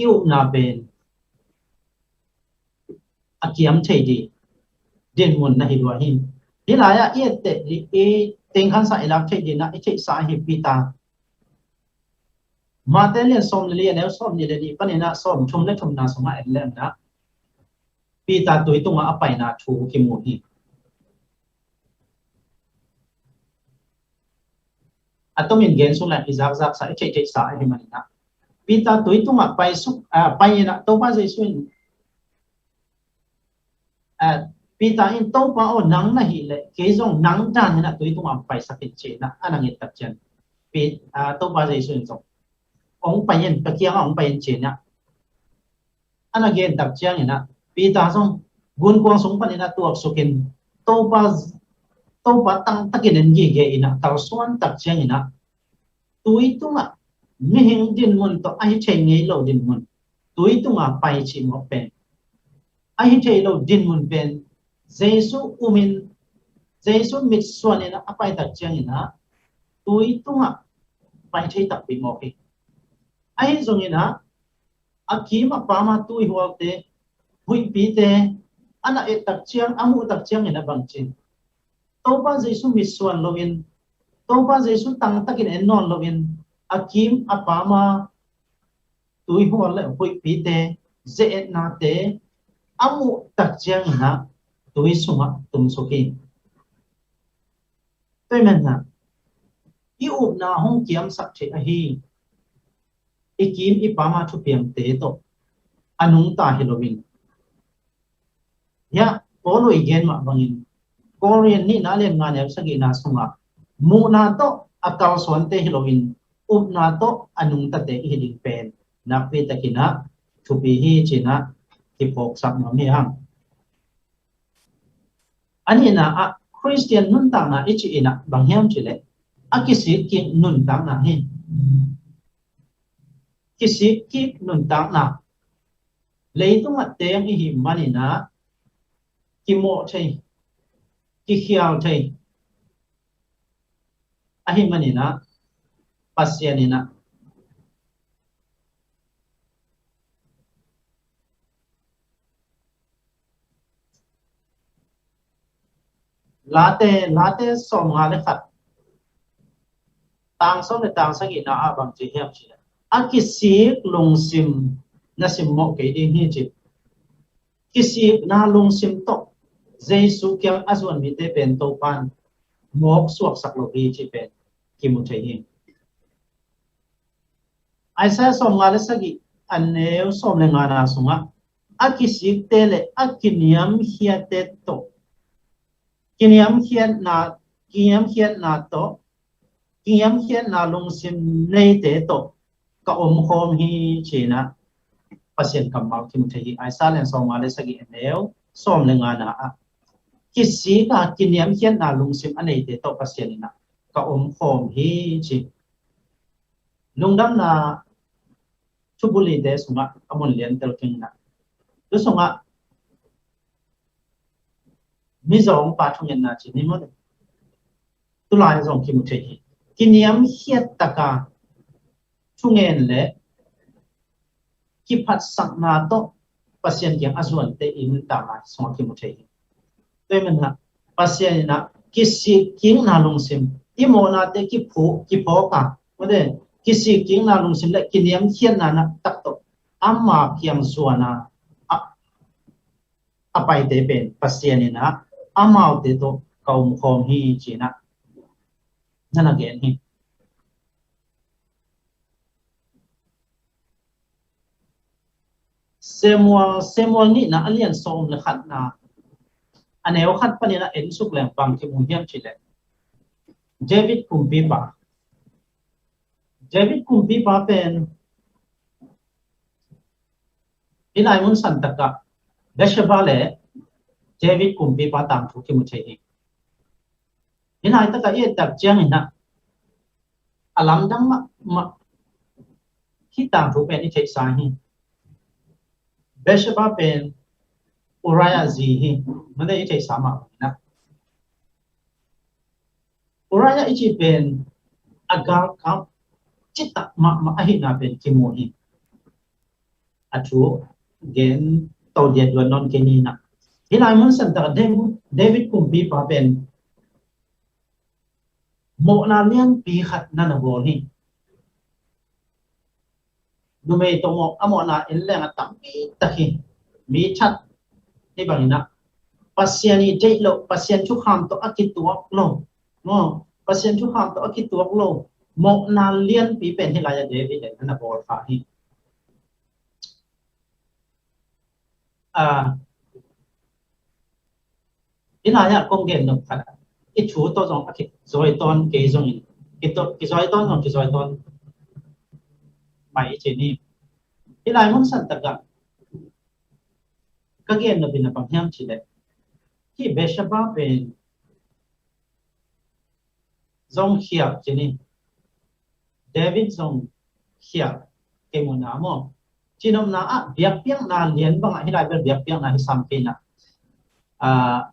i upna pen a kiam thei ding dinmun na hi lua hi. Hih lai-ah i etteh ding, i tengkhansa i lak thei ding ah i theihsa ahi Peter. Mate lian sawm le li, a neu sawm nih le nih panin ah sawm thum le thumna sungah en leng ah, Peter tui tungah a paina thu kimu hi. A tomin gen suk leng i zakzaksa, i theihtheihsa ahih manin ah, Peter tui tungah pai suk, ah, pai in ah Topa Jesu in, ah, Peter in, "Topa aw, nang na hih leh kei zong nang dan in ah tui tungah paisak in," ci-in ah a na nget tak ciang, Pet-, ah, Topa Jesu in zong, "Hong pai in, ka kiangah hong pai in," ci-in ah a na gen tak ciangin ah, Peter zong gunkuang sung panin ah tuaksuk in, Topa, Topa tangtakin en gige in ah, kalsuan tak ciangin ah, tui tungah, mihing dinmun tawh a hi thei ngei lo dinmun, tui tungah pai cih mawk pen, a hi thei lo dinmun pen, Jesu umin, Jesu mitsuan in ah a pai tak ciangin ah, tui tungah pai thei takpi mawk hi. Ahi zongin ah, a kim a pam a tuihualte, huihpite, a na et tak ciang, a muh tak ciangin ah bang ci, Topa Jesu mitsuan loin, Topa Jesu tangtakin en nawn loin, a kim a pam a tuihual le huihpite, ze-etnate a muh tak ciangin ah tui sungah tumsuk hi. Tua ahih manin ah, i upna hong kiamsak theih ahi, i kim i pam a thupiangte tawh a nungta hi loin, hiah Paul i gen mah bangin, Korin nihna lian nga neu sagihna sungah muhna tawh a kalsuante hi loin upna tawh a nungtate i hi ding pen nakpi takin ah thupi hi ci-in ah kiphawksak nuam hi hang. A nihna ah Khristian nuntakna i cih in ah bang hiam cih leh a kisik kik nuntakna hi. Kisik kik nuntakna. Leitungah teng i hih manin ah kimawh thei, kikhial thei. Ahih manin ah Pasian in ah Late, Late sawmnga le khat, tang sawm le tang sagihna ah bang ci hiam cih leh, a kisik lungsim na simmawh kei ding hi ci. Kisikna lungsim tawh Jesu kiang a zuan mite pen Topa'n mawk suaksak lo hi cih pen kimu thei hi. Isaiah sawmnga le sagih a neu sawm le ngana sungah a kisikte le a kiniamkhiatte tawh, kiniamkhiatna, kiniamkhiatna tawh, kiniamkhiatna lungsim neite tawh ka omkhawm hi ci-in ah Pasian kammal kimu thei hi. Isaiah lian sawmnga le sagih a neu sawm le ngana ah kisik a kiniamkhiatna lungsim a neite tawh Pasian in ah ka omkhawm hi ci. Lungdamna thubulite sungah a mun lian tel keng in ah, tu sungah mizawngpa thungetna ci ni maw, tulai zong kimu thei hi. Kiniamkhiat taka thungen le kiphatsakna tawh Pasian kiang a zuante i nuntakna sungah kimu thei hi. Tua ahih manin ah Pasian in ah kisik kikna lungsim, i mawhnate kiphu-, kiphawk a, mate, kisik kikna lungsim le kiniamkhiatna na tak tawh ama kiang zuan a, a, a paite pen Pasian in ah amaute tawh ka omkhawm hi ci-in ah na na gen hi. Samuel, Samuel nihna a lian sawm le khatna a neu khat panin a en suk leng bang kimu hiam cih leh, David kumpipa, David kumpipa pen hih lai mun san takah Bathsheba le David kumpipa tangthu kimu thei hi. Hih lai takah i et tak ciangin ah a lamdang mahmah hih tangthu pen i theihsa hi. Bathsheba pen Uriah zi hi. Mate, i theihsa mahmah hi na. Uriah i cih pen a galkap citak mahmah ahihna pen kimu hi. A thu gen to diat duan nawn kei ni na. Hih lai mun san takah David, David kumpipa pen mawhna lianpi khat na na bawl hi. Numei tawh mawh, a mawhna en leng a tampi tak hi. Mi that hih bangin ah Pasian i deih loh, Pasian thukham tawh a kituak lo, maw, Pasian thukham tawh a kituak lo mawhna lianpi pen hih lai-ah David in a na bawl kha hi. Ah, hih lai-ah kong gen nop khat, i thu tawh zong a kizawi tawn kei zongin, kito-, kizawi tawn zong kizawi tawn mai i ci ni. Hih lai mun san takah ka gen nop in a bang hiam cih leh, hih Bathsheba pen zong khial ci ni. David zong khial, kei muhna ah maw. Cihnopna ah biakpiakna lian bangah hih lai bel biakpiakna hi sam kei na. Ah,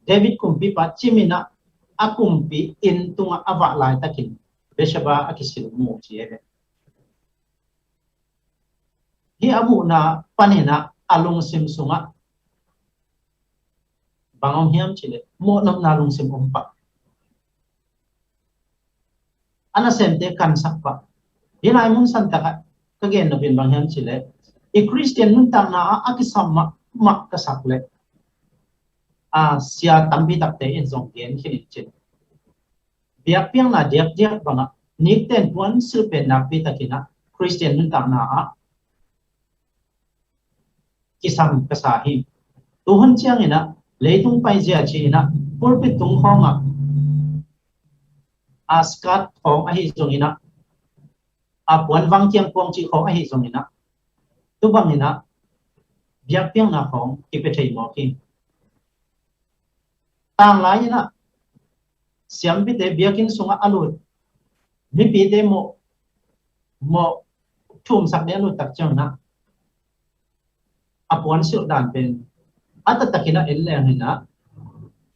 David kumpipa cim in ah a kumpi inn tungah a vah laitakin Bathsheba a kisil mu ci e. Hih a muhna panin ah a lungsim sungah bang om hiam cih leh mawhnopna lungsim om pah. A nasemte kansak pah. Hih lai mun san takah ka gen nop in bang hiam cih leh, i Khristian nuntakna ah a kisam mahmah ka sak leh, a, sia tampi takte in zong gen khin in cin. Biakpiakna diakdiak bangah nikten puansilh pen nakpi takin ah Khristian nuntakna ah kisam ka sa hi. Tu hun ciangin ah leitung paizia ci-in ah pulpit tung khawngah a skat khawng ahi zongin ah, a puan vang kiang kuang cih khawng ahi zongin ah, tu bangin ah biakpiakna khawng kipia thei mawk hi. Tanglai in ah siampite biakinn sungah a lut, mipite mawh, mawh thumsak ding a lut tak ciangin ah, a puansilh dan pen a taktakin a en leng in ah,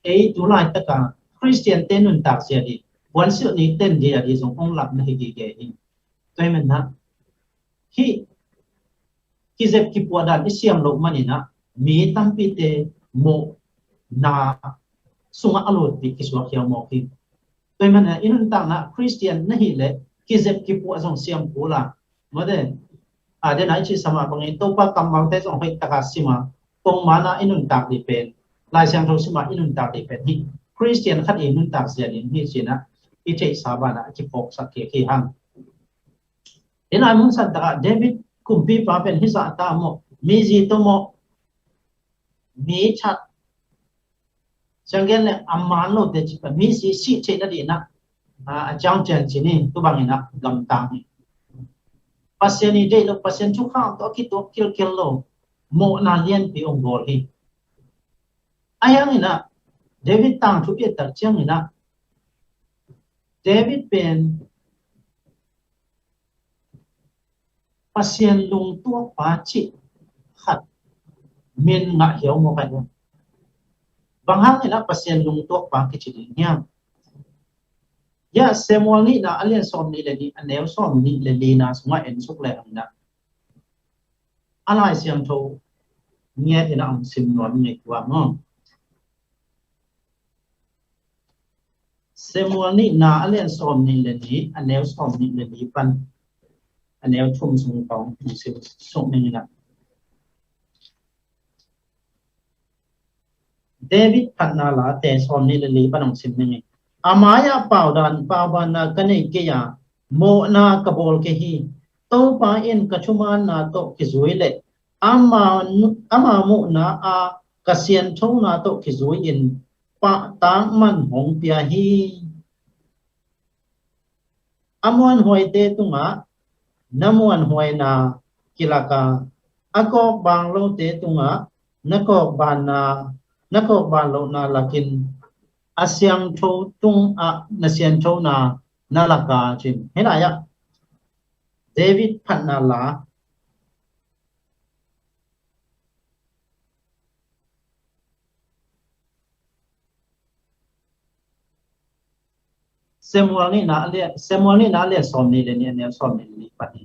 ei tu laitaka Khristiante nuntak zia ding, puansilh ni ten zia ding zong hong lam na hi gige hi. Tua hi man ah, hih kizep kipuah dan i siam loh manin ah, mi tampite mawhna sungah a lutpih kisuak hiau mawk hi. Tua hi man ah, i nuntakna Khristian na hih leh kizep kipuah zong siam kul a, mawte, a, den a i cih sa mah bangin Topa kammalte zong hoih taka sim a, kong man a i nuntak ding pen, Lai Siangtho sim a i nuntak ding pen hih Khristian khat i nuntak zia ding hi ci-in ah i theihsa banah a kiphawksak kik hi hang. Hih lai mun san takah David kumpipa pen hih zahta mawh, mi zi tawh mawh, mi that, cianggen le a man lote cih pen mi zi sih theih nadingin ah, a, a ciangcian ci ni, tu bangin ah gamtang hi. Pasian i deih lo, Pasian thukham tawh a kituak kilkel lo, mawhna lianpi hong bawl hi. Ahi hangin ah David tangthu i et tak ciangin ah, David pen Pasian lungtuakpa cih khat min ngah hiau mawk ahi. Bang hangin ah Pasian lungtuakpa kici ding hiam? Hia, Samuel nihna a lian sawmnih le nih, a neu sawmnih le lina sungah en suk lehang in ah, a Lai Siangtho ngiat in ah hong sim nuam ing ei, tua maw? Samuel nihna a lian sawmnih le nih, a neu sawmnih le nih pan a neu thum sung tawh hong sim suk ning in ah, David phatna late sawmnih le li pan hong sim ning in, a mai-ah paudan, paubanna ka nei kei a, mawhna ka bawl kei hi. Topa in ka thumaanna tawh kizui leh ama, ama muhna a ka sianthona tawh kizui-in pahtak man hong pia hi. A muanhuaite tungah na muanhuaina kilak a, a kawkbang lote tungah na kawkbanna, na kawkban lohna lakin, a siangtho tungah na sianthona na lak a, ci-in. Hih lai-ah David phatna la, Samuel nihna a lian, Samuel nihna a lian sawmnih le nih, a neu sawmnih le li pan hi.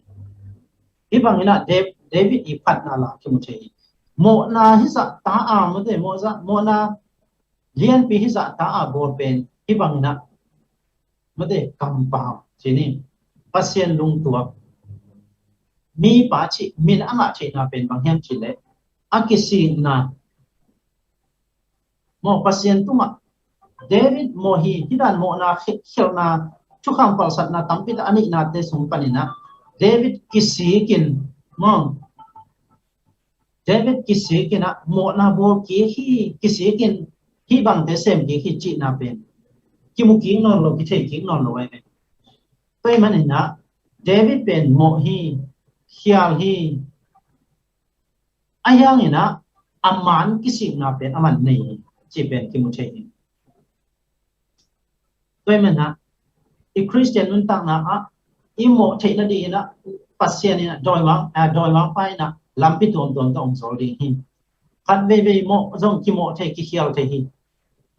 Hih bangin ah Dav-, David i phatna la kimu thei hi. Mawhna hih zahta a, mawte, mawh zah, mawhna lianpi hih zahta a bawl pen hih bangin ah, mawte, kampau ci ni, Pasian lungtuak. Mipa cih min a ngah theihna pen bang hiam cih leh a kisikna, maw, Pasian tungah David mawh hi, hih dan mawhna khel-, khelhna, thukham palsatna tampi tak a neihnate sung panin ah David kisikin, maw, David kisikin ah mawhna bawl kik hi, kisikin hih bangte sem kik hi cihna pen kimu kik nawn lo, kithei kik nawn lo ahi ve. Tua ahih manin ah David pen mawh hi, khial hi. Ahi hangin ah a man kisikna pen a man nei hi, cih pen kimu thei hi. Tua ahih manin ah i Khristian nuntakna ah i mawh theih nadingin ah Pasian in ah, dawimang, ah, dawimangpa in ah lampi tuamtuam tawh hong sawl ding hi. Khat veivei mawh zong kimawh thei, kikhial thei hi.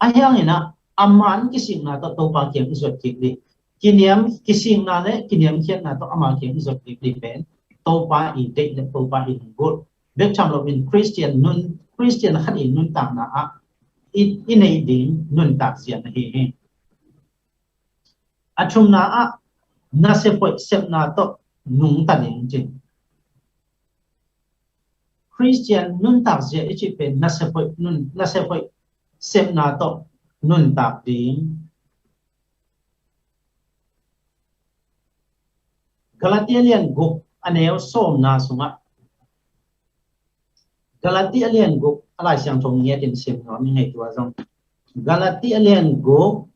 Ahi hangin ah a man kisikna tawh Topa kiang i zuat kik ding. Kiniam, kisikna le kiniamkhiatna tawh ama kiang i zuat kik ding pen Topa i deih le Topa i lunggulh. Bek tham loin Khristian nun, Khristian khat i nuntakna ah i, i neih ding nuntak zia na hi hi. A thumna ah, nasep hoih sepna tawh nungta ding ci. Khristian nuntak zia i cih pen nasep hoih nun, nasep hoih sepna tawh nuntak ding. Galati a lian guk a neu sawmna sungah, Galati a lian guk a Lai Siangtho ngiat in sim nuam ing ei, tua zong. Galati a lian guk,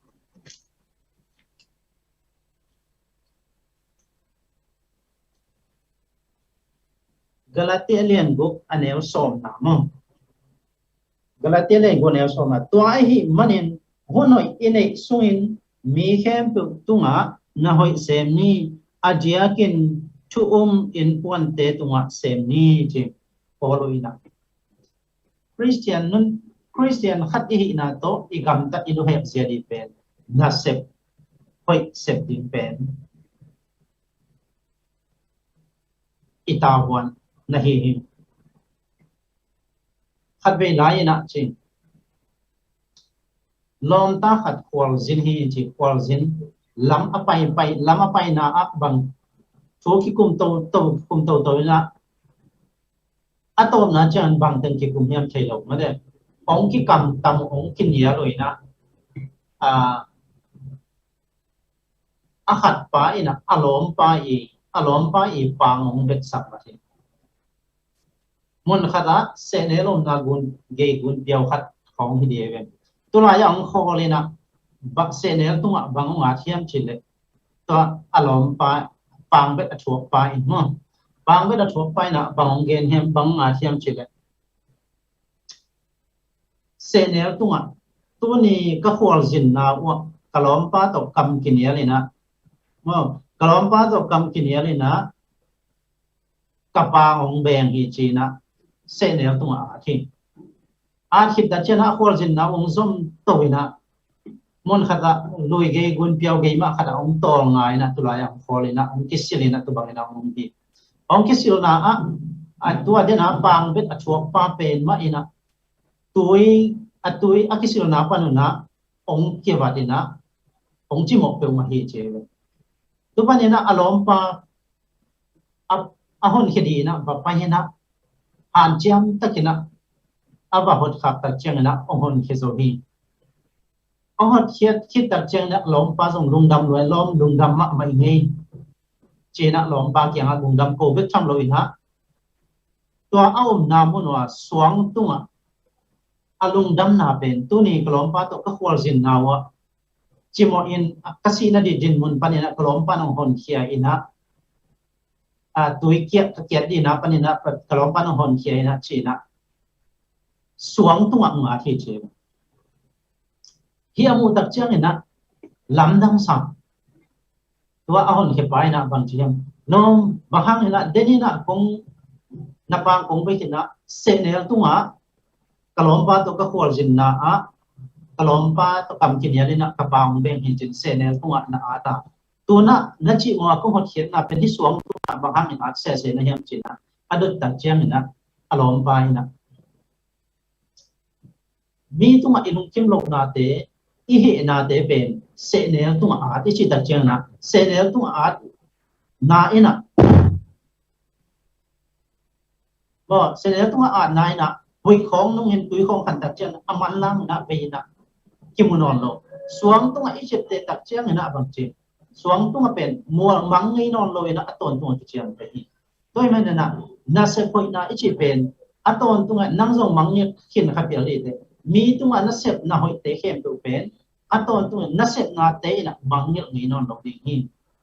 Galati a lian guk a neu sawmna maw? Galati a lian guk a neu sawmna. Tua ahih manin hun hoih i neih sungin mi khempeuh tungah na hoih sem ni, a diakin thu um innkuante tungah sem ni, ci Paul in ah. Khristian nun, Khristian khat i hihna tawh i gamtat i luhek zia ding pen nasep hoih sep ding pen i tavuan na hi hi. Khatvei lai in ah ci, lawmta khat khualzin hi ci, khualzin lam a pai, pai, lam a paina ah bang thu kikum to, to, kum toto in ah, a tawpna ciang bang teng kikum hiam thei lo mah de. Ong kikamtam, ong kinial uh in ah, a, a khatpa in ah a lawmpa i, a lawmpa i pang ong betsak mah hi. Mun khat ah sehnel omna gun, gei gun piau khat khawng hi ding hi ve. Tulai ah ong khawl in ah, bang sehnel tungah bang ong at hiam cih leh, tua a lawmpa, pang bet a thuakpa in maw, pang bet a thuakpa in ah bang ong gen hiam, bang ong at hiam cih leh, sehnel tungah tuni ka khualzinna uh ah ka lawmpa tawh kam kinial in ah, maw, ka lawmpa tawh kam kinial in ah ka pang ong beng hi ci-in ah sehnel tungah at hi. At khit tak ciang ah khualzinna ong zom to in ah, mun khat ah lui gei gun piau gei mah khat ah ong tawl ngai in ah, tulai ah ong khawl in ah, ong kisil in ah, tu bang in ah ong hi. Ong kisilna ah, a tua den ah pang bet a thuakpa pen mah in ah, tui, a tui a kisilna pan un ah ong kivat in ah, ong cimawh peuhmah hi ci hi ve. Tu pan in ah a lawmpa a, a honkhia ding in ah va pai in ah, hanciam tak in ah a va hotkhak tak ciang in ah ong honkhia zo hi. Ong hotkhiat khit tak ciang in ah lawmpa zong lungdam lua, lawm lungdam mahmah ing ei ci-in ah lawmpa kiangah lungdam ko bek tham lo in ah, tua a omna mun uh ah suang tungah a lungdamna pen tuni ka lawmpa tawh ka khualzinna uh ah cimawh in, ka sihna ding dinmun pan in ah ka lawmpa in ong honkhia in ah, a, tui kiat, ka kiat ding in ah pan in ah ka lawmpa in ong honkhia in ah ci-in ah suang tungah ong at hi ci hi. Hih a muh tak ciang in ah lamdang sa. Tua a honkhiapa in ah bang ci hiam? Lawm, bang hang in ah den in ah kong, na pang kong bek in ah sehnel tungah ka lawmpa tawh ka khualzinna ah ka lawmpa tawh kam kinial in ah ka pang ong beng hi ci-in sehnel tungah na at a, tu-in ah na cimawh a kong hotkhiatna pen hih suang tungah bang hang in at sese na hiam ci-in ah a dot tak ciang in ah a lawmpa in ah, mi tungah i lungkim lohnate, i hehnate pen sehnel tungah at i cih tak ciang in ah, sehnel tungah atna in ah, maw, sehnel tungah atna in ah, huih khawng nung hi-in tui khawng khan tak ciang a manlang in ah, bei in ah kimu nawn lo. Suang tungah i ciapteh tak ciang in ah bang ci, suang tungah pen mual mang ngei nawn lo in ah a tawntung ah kiciamteh hi. Tua ahih manin ah nasep hoihna i cih pen a tawntung ah nang zong mangngilh khin kha phial dih teh. Mi tungah nasepna hoihte khempeuh pen a tawntung ah nasepnate in ah mangngilh ngei nawn lo ding hi.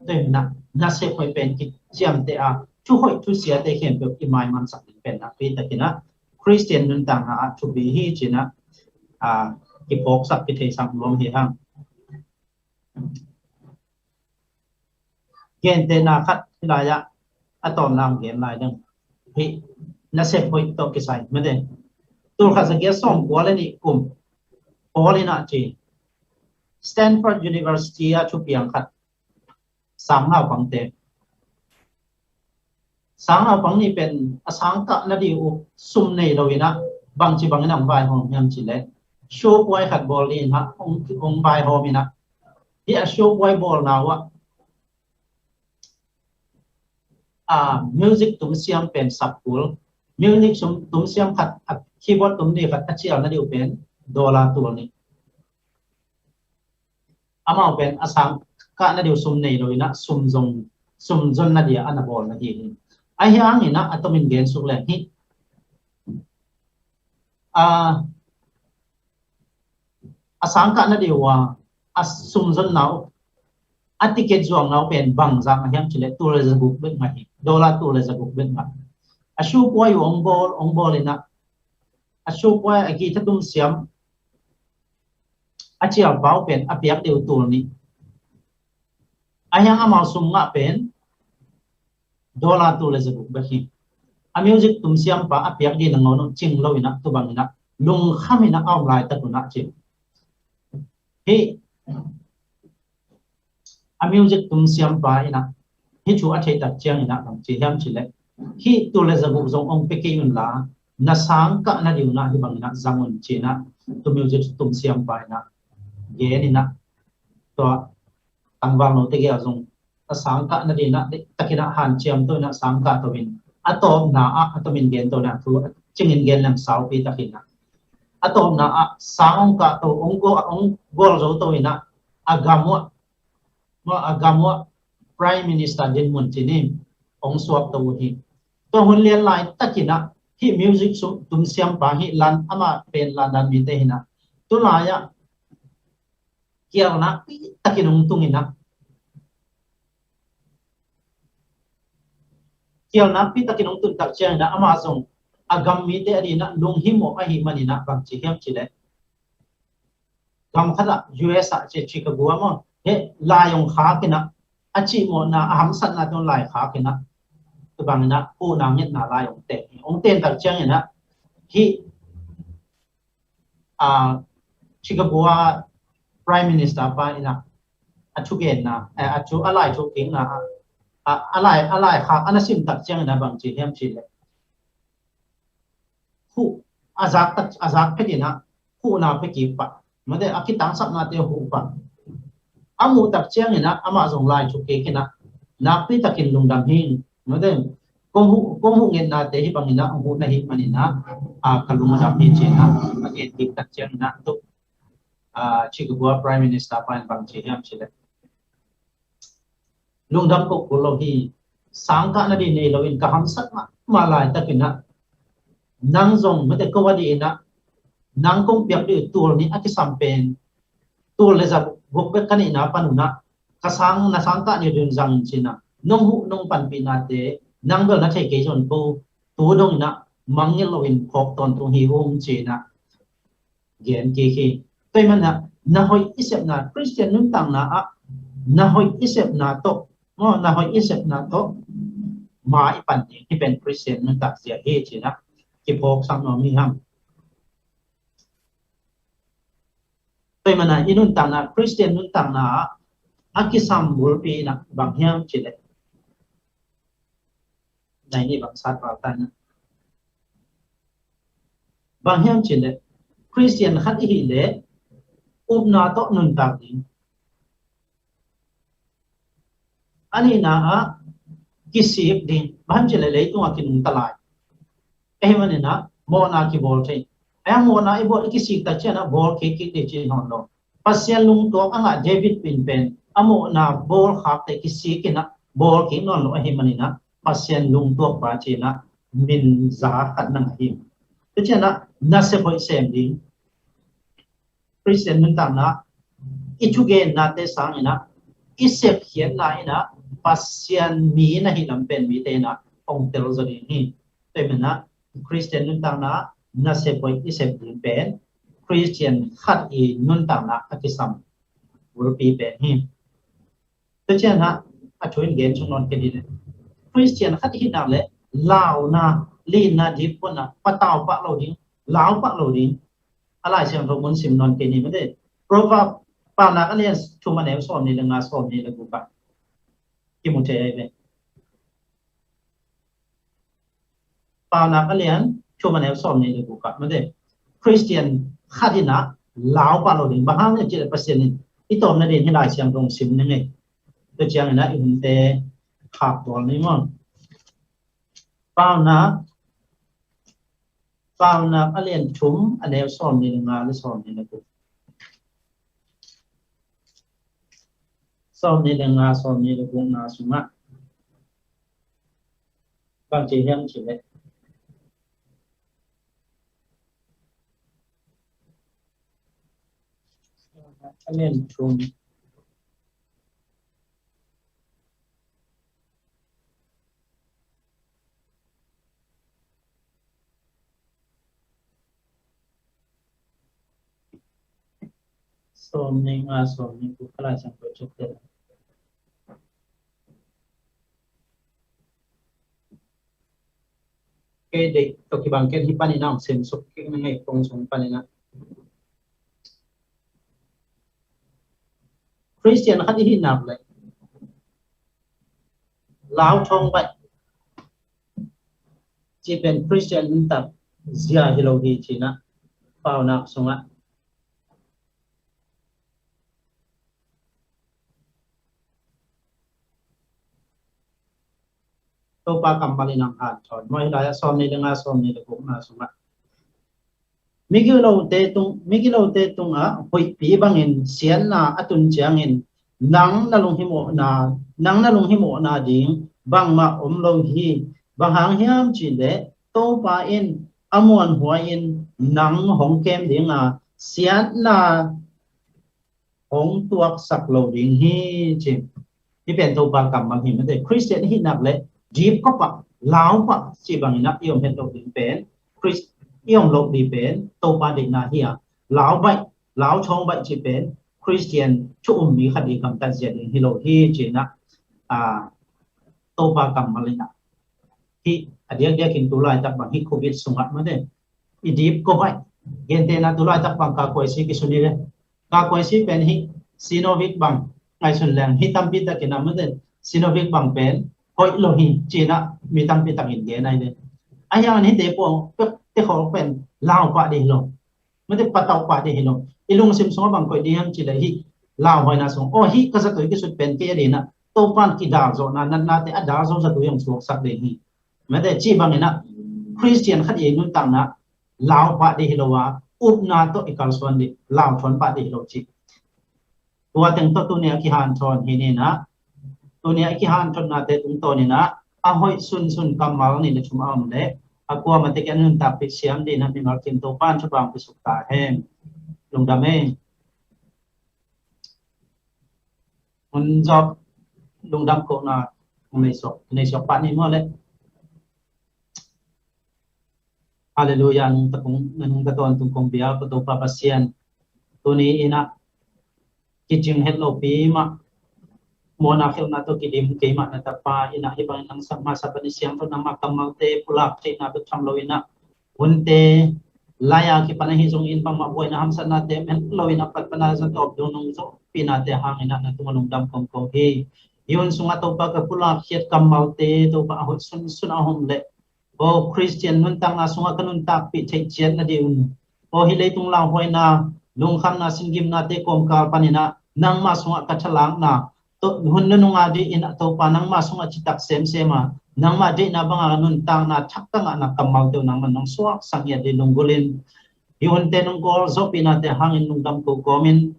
Tua ahih manin ah nasep hoih pen kiciamteh a, thu hoih thusiate khempeuh i maimansak ding pen nakpi takin ah Khristian nuntakna ah thupi hi ci-in ah, a, kiphawksak kitheisak nuam hi hang. Gentehna khat hih lai-ah a tawpna hong gen lai ding. Hih nasep hoih tawh kisai mate. Tulkhat zagiat sawmkua le nih kum Paul in ah ci, Stanford University ah thupiang khat, sangnaupangte. Sangnaupang nih pen a sangkah nading uh sum nei lo in ah bangci bangin ah hong vaihawm hiam cih leh, show puai khat bawl ding in ah hong, hong vaihawm in ah, hih a show puai bawlna uh ah, a, music tumsiam pen sap kul, music sum, tumsiam khat, a, keyboard tum ding khat a cial nading uh pen dollar tul nih. Amau pen a sangkah nading uh sum nei lo in ah sum zong, sum zon nading ah a na bawl na hi hi. Ahi hangin ah a tomin gen suk leng hi. A, a sangkah na dih uh a, a sumzonna uh, a ticket zuakna uh pen bangzah ngah hiam cih leh tul le zaguk bek ngah hi, dollar tul le zaguk bek ngah. A shoepuai uh hong bawl, hong bawl in ah, a shoepuai a guitar tum siam a cialpa uh pen a piak deuh tul nih. A hiang amau sum ngah pen dollar tul le zaguk bek hi. A music tum siampa a piak dih nangawn uh cing lo in ah, tu bang in ah lungkham in ah a om laitak un ah cing. Hih a music tum siampa in ah hih thu a theih tak ciangin ah bang ci hiam cih leh, hih tul le zaguk zong hong pia kei un la, na sangkah na dih un ah hih bang in ah zang un ci in ah tu music tum siampa in ah gen in ah, tua tangvalno tegel zong a sangkah na dih in ah, takin ah hanciam to in ah sangkah to in, a tawpna ah a tomin gen to in ah thu cingin gen leng saupi takin ah, a tawpna ah sang hong kah to, hong gual, hong gual zo to in ah, a gam uh, a gam uh Prime Minister dinmun cih ni, hong suak to uh hi. Tua hun lian laitakin ah hih music tum siampa hih Lan, amah pen London mite hi in ah, tu lai-ah kial nakpi takin hong tung in ah, kial nakpi takin hong tun tak ciangin ah amah zong a gam mite a dih in ah lunghimawh ahih manin ah bang ci hiam cih leh, gam khat ah, U S ah ci, Chicago ah maw, hih lai hong khak in ah, a cihmawhna, a hamsatna tawh lai khak in ah, tu bang in ah huhna ngetna lai hong ten hi. Hong ten tak ciangin ah hih a, Chicago ah Prime Minister pa in ah a thugenna, eh, a thu, a lai thukikna ah, a, a lai, a lai khak a na sim tak ciangin ah bang ci hiam cih leh, huh, a zak tak, a zak phet in ah huhna pia kik pah, mate, a kitangsapnate huh pah. A muh tak ciangin ah amah zong lai thuk kik in ah nakpi takin lungdam hi. Mate, kong huh, kong huh ngetnate hih bangin ah hong huh na hih manin ah, a, ka lung a dam hi ci in ah a gen kik tak ciangin ah tu, a, Chicago Prime Minister pa in bang ci hiam cih leh, lungdam ko kul lo hi. Sangkah na dih nei lo in ka hamsat mahmah laitakin ah, nang zong mate ko a dih in ah, nang kong piak dih tul nih a kisam pen tul le zaguk bek ka neihna pan un ah, ka sang, na sangkah ni dun zang in ci in ah, nong huh nong panpihnate nang bel na thei kei zong ko, tu dong in ah mangngilh lo in phawk tawntung hi ung ci in ah gen kik hi. Tua ahih manin ah na hoih i sepna, Khristian nuntakna ah na hoih i sepna tawh, maw, na hoih i sepna tawh ma i pan ding, hih pen Khristian nuntak zia hi ci in ah kiphawksak nuam hi hang. Tua ahih manin ah i nuntakna, Khristian nuntakna ah a kisam bulpi in ah bang hiam cih leh, nai nih bang sat pau tan ah, bang hiam cih leh, Khristian khat i hih leh upna tawh nuntak ding. A nihna ah kisik ding, bang hiam cih leh leitung ah kinungta lai. Ahih manin ah mawhna kibawl thei. A mawhna i bawl, i kisik tak ciangin ah bawl kik kik ding ci nawn lo. Pasian lungtuak a ngah David in pen a mawhna bawl khakte kisik in ah bawl kik nawn lo ahih manin ah Pasian lungtuak pa ci in ah min za khat na ngah hi. Tua ciangin ah nasep hoih sem ding. Khristian nuntakna i thugennate sangin ah i sepkhiatna in ah Pasian mi na hih lam pen mite in ah hong tel zaw ding hi. Tua ahih manin ah Khristian nuntakna nasep hoih i sep ding pen Khristian khat i nuntakna a kisam bulpi pen hi. Tua ciangin ah a thu in gen sung nawn kei dih leh, Khristian khat i hih nak leh launa, linna, dipkuatna, patau pah lo ding, lau pah lo ding. A Lai Siangtho mun sim nawn kei ni mate. Proverb, Paunak a lian thum a neu sawmnih le nga, sawmnih le guk ah kimu thei ahi ve. Paunak a lian thum a neu sawmnih le guk ah mate, Khristian khat in ah lau pah lo ding. Bang hang hiam cih leh Pasian in i tawpna dingin hih Lai Siangtho sim ning ei. Tua ciangin ah i hunte khak tual ni maw. Paunak, Paunak a lian thum a neu sawmnih le nga le sawmnih le guk. Sawmnih le nga, sawmnih le gukna sungah bang ci hiam cih leh, a lian thum. Sawmnih nga, sawmnih guk, ka Lai Siangtho cuk te. Kei deih tawh kibang ken hih panin ah hong simsuk kik na ngei kong sung panin ah. Khristian khat i hih nak leh lau thawng baih cih pen Khristian nuntak zia hi lo hi ci-in ah paunak sungah Topa kammal in hong hanthawn. Maw, hih lai-ah sawmnih le nga, sawmnih le gukna sungah migilote tung, migilote tungah huihpi bangin siatna a tun ciangin nang na lunghimawhna, nang na lunghimawhna ding bangmah om lo hi. Bang hang hiam cih leh Topa in a muanhuai-in nang hong kem ding a, siatna hong tuaksak lo ding hi, ci. Hih pen Topa kammal hi mate. Khristian i hih nak leh dip kop ah, lau pah cih bangin ah i om het loh ding pen, Khris-, i om loh ding pen Topa deihna hi a, lau baih, lau thawng baih cih pen Khristian thu um mi khat i gamtat zia ding hi lo hi, ci-in ah, a, Topa kammal in ah. Hih a diakdiakin tu laitak bang hih Covid sungah mate, i dip kop ah, gentehna tu laitak bang ka kuaisi kisun hi ve. Ka kuaisi pen hih Sinovac bang ngaihsun leng hih tampi takin a mate, Sinovac bang pen hoih lo hi ci-in ah mi tampi takin gen ahi ve. Ahi hangin hihte pawlkhatte khawng pen lau pah ding hi lo. Mate, patauh pah ding hi lo. I lungsim sungah bang koih ding hiam cih leh hih lauhuaina sung, aw, hih ka zatui kisut pen kei adingin ah Topa'n kidalzawhna natnate a dal zo zatui hong suaksak ding hi. Mate, cih bangin ah Khristian khat i nuntakna lau pah ding hi lo a, upna tawh i kalsuan ding, lau thawn pah ding hi lo ci. Tua teng tawh tuni a kihanthawn hi ni in ah, tuni a i kihanthawnte tungtawn in ah, a hoih sunsun kammal nih le thum a om leh a kuamah tek in a nuntakpih siam dingin ah mimal kim Topa'n thupha hong piaksak ta hen. Lungdam ei. Hun zawh lungdam kohna nei suak, nei suak pah ni maw leh. Halleluiah, nungta kong, nungta tawntung kong biak ko Topa Pasian. Tuni in ah kicing het lopi mah, mawhna khelhna tawh kidim keimah na tapa in ah hih bangin nang sak masa pan i siangtho nangmah kammalte pulak theihna bek tham lo in ah, hunte lai-a kipan ahi zongin bangmah buaina hamsatnate om het lo in ah, patpana zong tawp dong nong zawhpihnate hangin ah na tungah lungdam kong ko hi. Hih hun sungah Topa ka pulak khiat kammalte Topa a hoih sunsun a om leh, aw, Khristian nuntakna sungah ka nuntakpih theih ciat nading un, aw, hih leitung lauhuaina, lungkhamna, singgimnate kawmkal panin ah nangmah sungah ka thalakna tawh hun nunung adingin ah Topa nangmah sungah citak semsem a, nangmah deihna banga nuntakna thak ka ngahna kammalte uh nangmah nong suaksak ngiat ding lunggulh in, hih hunte nong gualzawhpihnate hangin lungdam ko kawmin,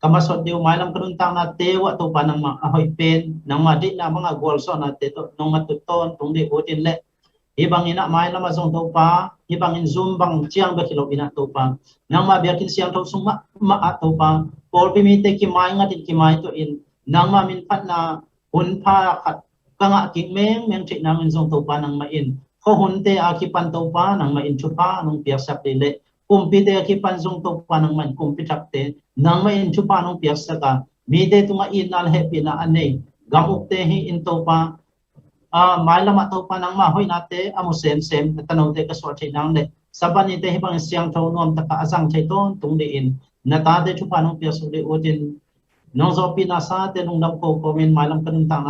ka masa ding uh mailam ka nuntaknate uh ah Topa nangmah a hoih pen, nangmah deihna banga gualzawhnate tawh nong matut tawntung ding ut in leh, hih bangin ah mailam ah zong Topa, hih bangin Zoom bang ciang bek hi lo in ah Topa, nangmah biakinn siangtho sung mahmah ah Topa, pawlpi mite kimai ngat in kimai tuah in, nangmah min phatna hun pha khat ka ngah kik mengmeng theih nangin zong Topa nangmah in, khuahunte a kipan Topa nangmah in thupha nong piaksak ding leh, kumpite a kipan zong Topa nangmah in kumpi thakte nangmah in thupha nong piaksak a, mite tungah itna le hehpihna a nei gam ukte hi in Topa, a, mailam ah Topa nangmah hoihnate a mu semsem na tanote ka suah theih nang leh, Sabbath nite hih bangin siangtho nuamtak a a zang thei tawntung dingin na tate thupha nong piaksak ding ut in, nong zawhpihna sate lungdam ko kawmin mailam ka nuntakna